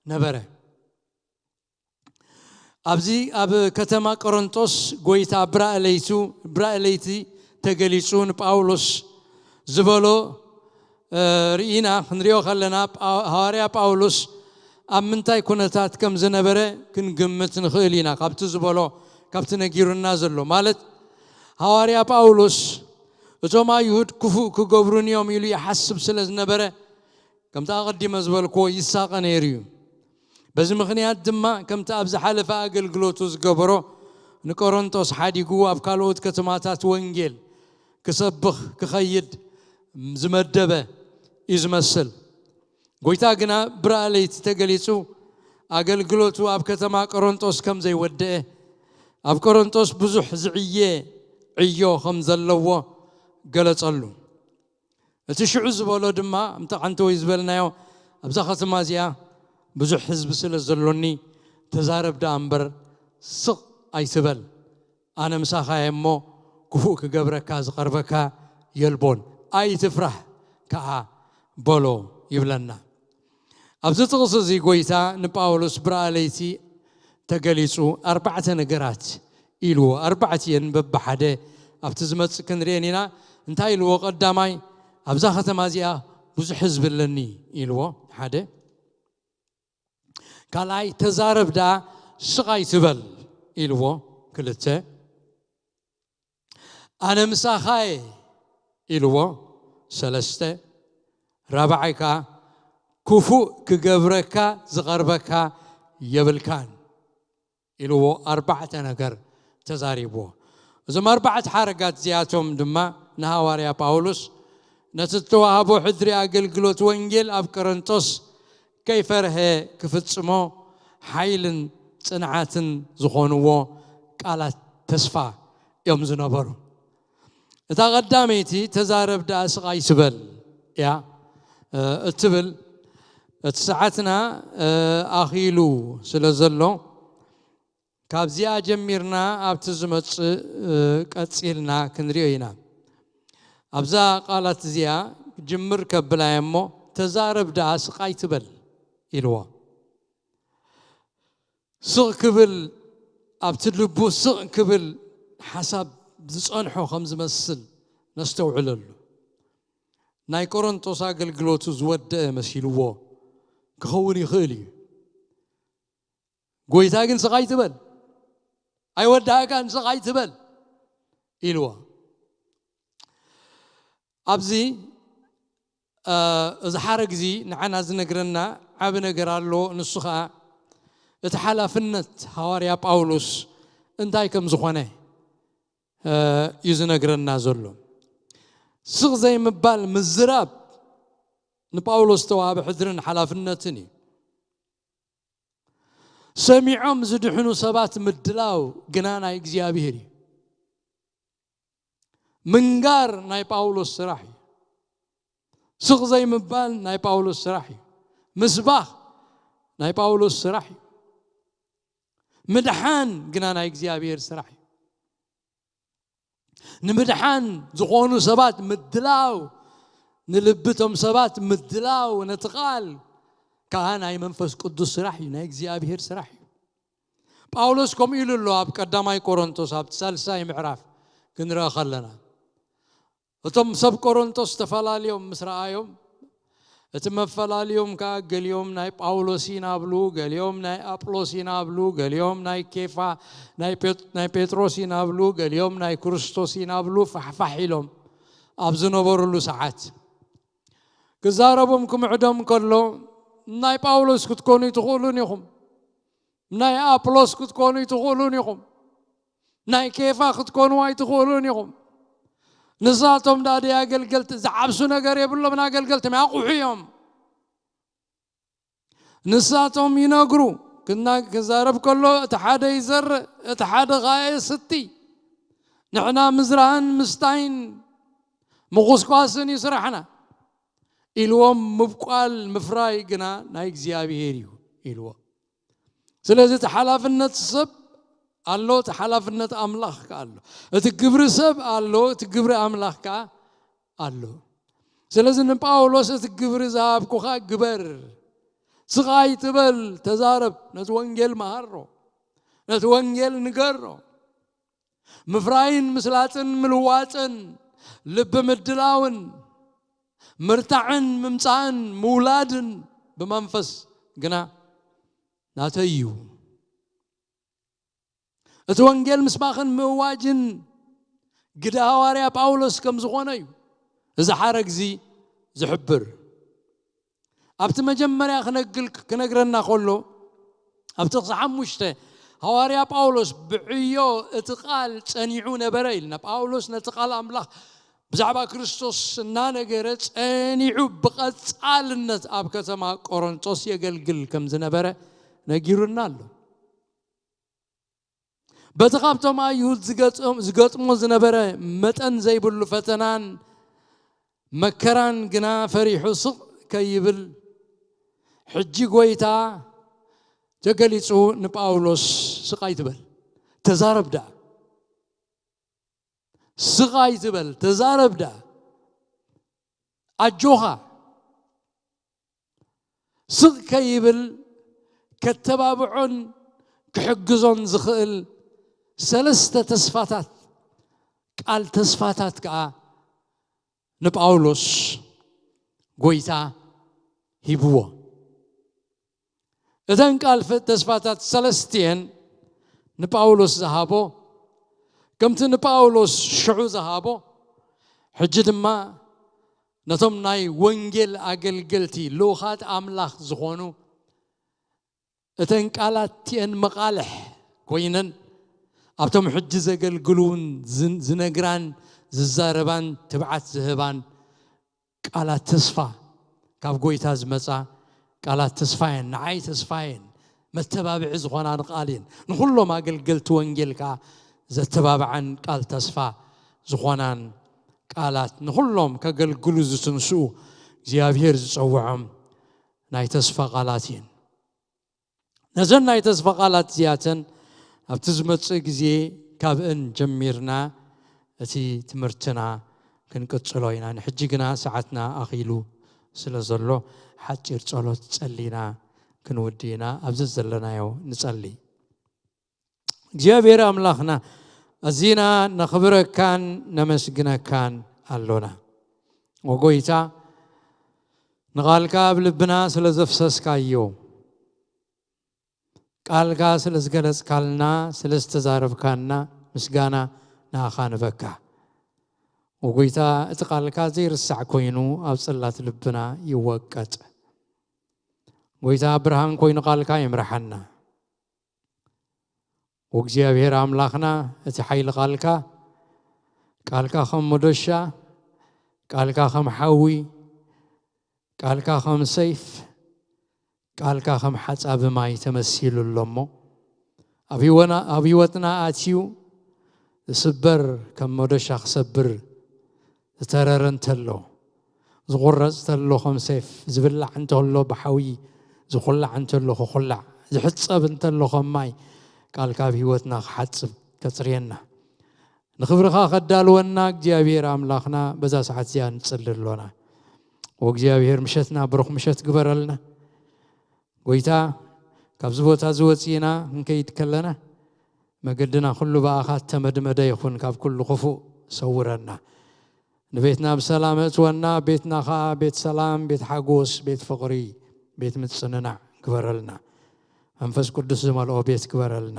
ነበረ። ኣብዚ ኣብ ከተማ ቆሮንጦስ ጎይታ ብራእለይቱ ብራእለይቲ ተገሊጹ ንጳውሎስ ዝበሎ ርኢና ክንሪኦ ከለና፣ ሃዋርያ ጳውሎስ ኣብ ምንታይ ኩነታት ከም ዝነበረ ክንግምት ንኽእል ኢና። ካብቲ ዝበሎ፣ ካብቲ ነጊሩና ዘሎ፣ ማለት፣ ሃዋርያ ጳውሎስ እቶም ኣይሁድ ክፉእ ክገብሩን እዮም ኢሉ ይሓስብ ስለ ዝነበረ፣ ከምቲ ኣቐዲመ ዝበልክዎ፣ ይሳቐ ነይሩ እዩ። በዚ ምኽንያት ድማ፣ ከምቲ ኣብ ዝሓለፈ ኣገልግሎቱ ዝገበሮ፣ ንቆሮንቶስ ሓዲጉ ኣብ ካልኦት ከተማታት ወንጌል ክሰብኽ ክኸይድ ዝመደበ እዩ ዝመስል። ጎይታ ግና ብርኣ ለይቲ ተገሊጹ፣ ኣገልግሎቱ ኣብ ከተማ ቆሮንቶስ ከም ዘይወደአ፣ ኣብ ቆሮንቶስ ብዙሕ ዝዕየ ዕዮ ከም ዘለዎ ገለጸሉ። እቲ ሽዑ ዝበሎ ድማ፣ እምቲ ሓንቲ ወይ ዝበልናዮ፣ ኣብዛ ከተማ እዚኣ ብዙሕ ህዝቢ ስለ ዘሎኒ፣ ተዛረብ ደኣ እምበር ስቕ ኣይትበል። ኣነ ምሳኻ እየ እሞ፣ ክፉእ ክገብረካ ዝቐርበካ የልቦን። ኣይትፍራህ ከኣ በሎ ይብለና። ኣብዚ ጥቕሲ እዚ ጎይታ ንጳውሎስ ብርኣ ለይቲ ተገሊጹ ኣርባዕተ ነገራት ኢልዎ። ኣርባዕተ እየን፣ በብሓደ ኣብቲ ዝመጽእ ክንርእየን ኢና። እንታይ ኢልዎ? ቀዳማይ፣ ኣብዛ ከተማ እዚኣ ብዙሕ ህዝቢ ኣለኒ ኢልዎ፣ ሓደ። ካልኣይ፣ ተዛረብ ደኣ ስቕ ኣይትበል ኢልዎ፣ ክልተ። ኣነ ምሳኻ እየ ኢልዎ፣ ሰለስተ። ራብዓይ ከኣ፣ ክፉእ ክገብረካ ዝቐርበካ የብልካን ኢልዎ፣ ኣርባዕተ ነገር ተዛሪብዎ። እዞም ኣርባዕተ ሓረጋት እዚኣቶም ድማ ንሃዋርያ ጳውሎስ ነቲ እተዋህቦ ሕድሪ ኣገልግሎት ወንጌል ኣብ ቆሮንቶስ ከይፈርሀ ክፍጽሞ ሓይልን ጽንዓትን ዝኾንዎ ቃላት ተስፋ እዮም ዝነበሩ። እታ ቀዳመይቲ፣ "ተዛረብ ደኣ ስቕ ኣይትበል" እያ፣ እ፣ እትብል። እቲ ሰዓትና፣ እ፣ ኣኺሉ ስለ ዘሎ፣ ካብዚኣ ጀሚርና ኣብቲ ዝመጽእ፣ እ፣ ቀጺልና ክንሪኦ ኢና። ኣብዛ ቃላት እዚኣ ጅምር ከብላ እየ እሞ፣ "ተዛረብ ደኣ ስቕ ኣይትበል" ኢልዎ። ስቕ ክብል፣ ኣብቲ ልቡ ስቕ ክብል ሓሳብ ዝጸንሖ ከም ዝመስል ነስተውዕለሉ። ናይ ቆሮንቶስ ኣገልግሎቱ ዝወደአ መሲልዎ ክኸውን ይኽእል እዩ። ጎይታ ግን፣ "ስቕ ኣይትበል፣ ኣይወዳእካን፣ ስቕ ኣይትበል" ኢልዎ። ኣብዚ፣ እ፣ እዚ ሓረግ እዚ ንዓና ዝነግረና ዓቢ ነገር ኣሎ። ንሱ ኸኣ እቲ ሓላፍነት ሃዋርያ ጳውሎስ እንታይ ከም ዝኾነ፣ እ፣ እዩ ዝነግረና ዘሎ። ስቕ ዘይምባል፣ ምዝራብ፣ ንጳውሎስ ዝተዋህበ ሕድርን ሓላፍነትን እዩ። ሰሚዖም ዝድሕኑ ሰባት ምድላው ግና ናይ እግዚኣብሄር እዩ። ምንጋር ናይ ጳውሎስ ስራሕ እዩ። ስቕ ዘይምባል ናይ ጳውሎስ ስራሕ እዩ። ምስባኽ ናይ ጳውሎስ ስራሕ እዩ። ምድሓን ግና ናይ እግዚኣብሄር ስራሕ እዩ። ንምድሓን ዝኾኑ ሰባት ምድላው፣ ንልቢ እቶም ሰባት ምድላው፣ ነቲ ቃል ከኣ ናይ መንፈስ ቅዱስ ስራሕ እዩ፣ ናይ እግዚኣብሄር ስራሕ እዩ። ጳውሎስ ከምኡ ኢሉ ኣሎ ኣብ ቀዳማይ ቆሮንቶስ፣ ኣብቲ ሳልሳይ ምዕራፍ ክንረአ ከለና፣ እቶም ሰብ ቆሮንቶስ ተፈላልዮም ምስ ረኣዮም፣ እቲ መፈላልዮም ከኣ፣ ገሊኦም ናይ ጳውሎስ ኢና ብሉ፣ ገሊኦም ናይ ኣጵሎስ ኢና ብሉ፣ ገሊኦም ናይ ኬፋ፣ ናይ ጴጥ-፣ ናይ ጴጥሮስ ኢና ብሉ፣ ገሊኦም ናይ ክርስቶስ ኢና ብሉ፣ ፋሕፋሕ ኢሎም ኣብ ዝነበሩሉ ሰዓት፣ ክዛረቦም ክምዕዶም ከሎ፣ "ናይ ጳውሎስ ክትኮኑ ኣይትኽእሉን ኢኹም፣ ናይ ኣጵሎስ ክትኮኑ ኣይትኽእሉን ኢኹም፣ ናይ ኬፋ ክትኮኑ ኣይትኽእሉን ኢኹም። ንሳቶም ደኣ ደይ ኣገልገልቲ፣ ዝዓብሱ ነገር የብሎምን፣ ኣገልገልቲ መያቑሑ እዮም። ንሳቶም ይነግሩ፣ ክና-፣ ክዛረብ ከሎ፣ እቲ ሓደ ይዘርእ፣ እቲ ሓደ ኸኣ የስቲ። ንሕና ምዝራእን ምስታይን ምኹስኳስን እዩ ስራሕና" ኢልዎም። "ምብቋል ምፍራይ ግና ናይ እግዚኣብሄር እዩ" ኢልዎ። ስለዚ እቲ ሓላፍነት ሰብ ኣሎ፣ እቲ ሓላፍነት ኣምላኽ ከኣ ኣሎ። እቲ ግብሪ ሰብ ኣሎ፣ እቲ ግብሪ ኣምላኽ ከኣ ኣሎ። ስለዚ ንጳውሎስ፣ "እቲ ግብሪ ዝሃብኩኻ ግበር፣ ስቕ ኣይትበል፣ ተዛረብ፣ ነቲ ወንጌል መሃሮ፣ ነቲ ወንጌል ንገሮ" ምፍራይን ምስላጥን ምልዋጥን ልቢ ምድላውን ምርታዕን ምምጻእን ምውላድን ብመንፈስ ግና ናተይ እዩ። እቲ ወንጌል ምስባኽን ምእዋጅን ግደ ሃዋርያ ጳውሎስ ከም ዝኾነ እዩ እዚ ሓረግ እዚ ዝሕብር። ኣብቲ መጀመርያ ክነግል-፣ ክነግረና ከሎ፣ ኣብቲ ክሳብ ሓሙሽተ፣ ሃዋርያ ጳውሎስ ብዕዮ እቲ ቃል ጸኒዑ ነበረ ኢልና። ጳውሎስ ነቲ ቃል ኣምላኽ ብዛዕባ ክርስቶስ እናነገረ ጸኒዑ ብቐጻልነት ኣብ ከተማ ቆሮንቶስ የገልግል ከም ዝነበረ ነጊሩና ኣሎ። በቲ ካብቶም ኣይሁድ ዝገጽም-፣ ዝገጥሞ ዝነበረ መጠን ዘይብሉ ፈተናን መከራን ግና ፈሪሑ ስቕ ከይብል፣ ሕጂ ጎይታ ተገሊጹ ንጳውሎስ፣ "ስቕ ኣይትበል፣ ተዛረብ ደኣ። ስቕ ኣይትበል፣ ተዛረብ ደኣ። ኣጆኻ." ስቕ ከይብል ከተባብዖን ክሕግዞን ዝኽእል ሰለስተ ተስፋታት፣ ቃል ተስፋታት ከኣ ንጳውሎስ ጎይታ ሂብዎ። እተን ቃል ፍ-፣ ተስፋታት ሰለስቲኤን ንጳውሎስ ዝሃቦ፣ ከምቲ ንጳውሎስ ሽዑ ዝሃቦ፣ ሕጂ ድማ ነቶም ናይ ወንጌል ኣገልገልቲ፣ ልኡኻት ኣምላኽ ዝኾኑ፣ እተን ቃላት እቲኤን መቓልሕ ኮይነን፣ ኣብቶም ሕጂ ዘገልግሉ እውን ዝን-፣ ዝነግራን ዝዛረባን ትብዓት ዝህባን ቃላት ተስፋ፣ ካብ ጎይታ ዝመጻ ቃላት ተስፋ እየን። ንዓይ ተስፋ እየን፣ መተባብዒ ዝኾናን ቃል እየን። ንኹሎም ኣገልገልቲ ወንጌል ከኣ ዘተባብዓን ቃል ተስፋ ዝኾናን ቃላት፣ ንኹሎም ከገልግሉ ዝትንስኡ እግዚኣብሔር ዝጸውዖም ናይ ተስፋ ቃላት እየን። ነዘን ናይ ተስፋ ቃላት እዚኣተን ኣብቲ ዝመጽእ ግዜ ካብእን ጀሚርና እቲ ትምህርትና ክንቅጽሎ ኢና። ንሕጂ ግና ሰዓትና ኣኺሉ ስለ ዘሎ፣ ሓጺር ጸሎት ጸሊና ክንውዲ ኢና። ኣብዚ ዘለናዮ ንጸሊ። እግዚኣብሔር ኣምላኽና፣ ኣዚና ነኽብረካን ነመስግነካን ኣሎና። ወጎይታ፣ ንቓልካ ኣብ ልብና ስለ ዘፍሰስካዮ፣ ቃልካ ስለ ዝገለጽካልና፣ ስለ ዝተዛረብካና፣ ምስጋና ንኣኻ ንበካ። ወጎይታ፣ እቲ ቃልካ ዘይርሳዕ ኮይኑ ኣብ ጽላት ልብና ይወቀጥ። ጎይታ፣ ብርሃን ኮይኑ ቃልካ ይምርሓና። ወእግዚኣብሔር ኣምላኽና፣ እቲ ሓይሊ ቃልካ፣ ቃልካ ከም መዶሻ፣ ቃልካ ከም ሓዊ፣ ቃልካ ከም ሰይፍ፣ ቃልካ ከም ሓጻቢ ማይ ተመሲሉ ኣሎ እሞ፣ ኣብ ህይወና-፣ ኣብ ህይወትና ኣትዩ ዝስበር፣ ከም መዶሻ ክሰብር ዝተረረ እንተሎ፣ ዝቑረጽ እንተሎ ከም ሴፍ፣ ዝብላዕ እንተሎ ብሓዊ፣ ዝኹላዕ እንተሎ ክኹላዕ፣ ዝሕጸብ እንተሎ ከም ማይ፣ ቃልካ ኣብ ህይወትና ክሓጽብ ከጽርየና፣ ንኽብርኻ ከዳልወና እግዚኣብሔር ኣምላኽና በዛ ሰዓት እዚኣ ንጽሊ ኣሎና። ወእግዚኣብሔር ምሸትና ብሩኽ ምሸት ግበረልና። ጎይታ፣ ካብዚ ቦታ እዚ ወጺእና ክንከይድ ከለና፣ መገድና ኩሉ ብኣኻ እተመድመደ ይኹን፣ ካብ ኩሉ ክፉእ ሰውረና። ንቤትና ብሰላም እትወና፣ ቤትና ኸኣ ቤት ሰላም፣ ቤት ሓጎስ፣ ቤት ፍቕሪ፣ ቤት ምጽንናዕ ግበረልና። መንፈስ ቅዱስ ዝመልኦ ቤት ግበረልና።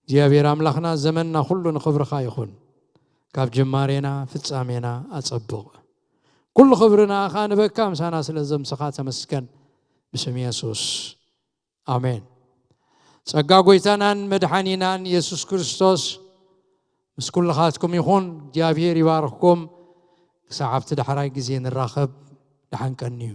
እግዚኣብሔር ኣምላኽና፣ ዘመንና ኩሉ ንኽብርኻ ይኹን። ካብ ጅማሬና ፍጻሜና ኣጸብቕ። ኩሉ ክብሪ ንኣኻ ንበካ፣ ምሳና ስለ ዘምስኻ ተመስገን። ብስም የሱስ፣ ኣሜን። ጸጋ ጎይታናን መድሓኒናን የሱስ ክርስቶስ ምስ ኩልኻትኩም ይኹን። እግዚኣብሔር ይባርኽኩም። ክሳዕ ኣብቲ ዳሕራይ ግዜ ንራኸብ፣ ደሓን ቀንዩ።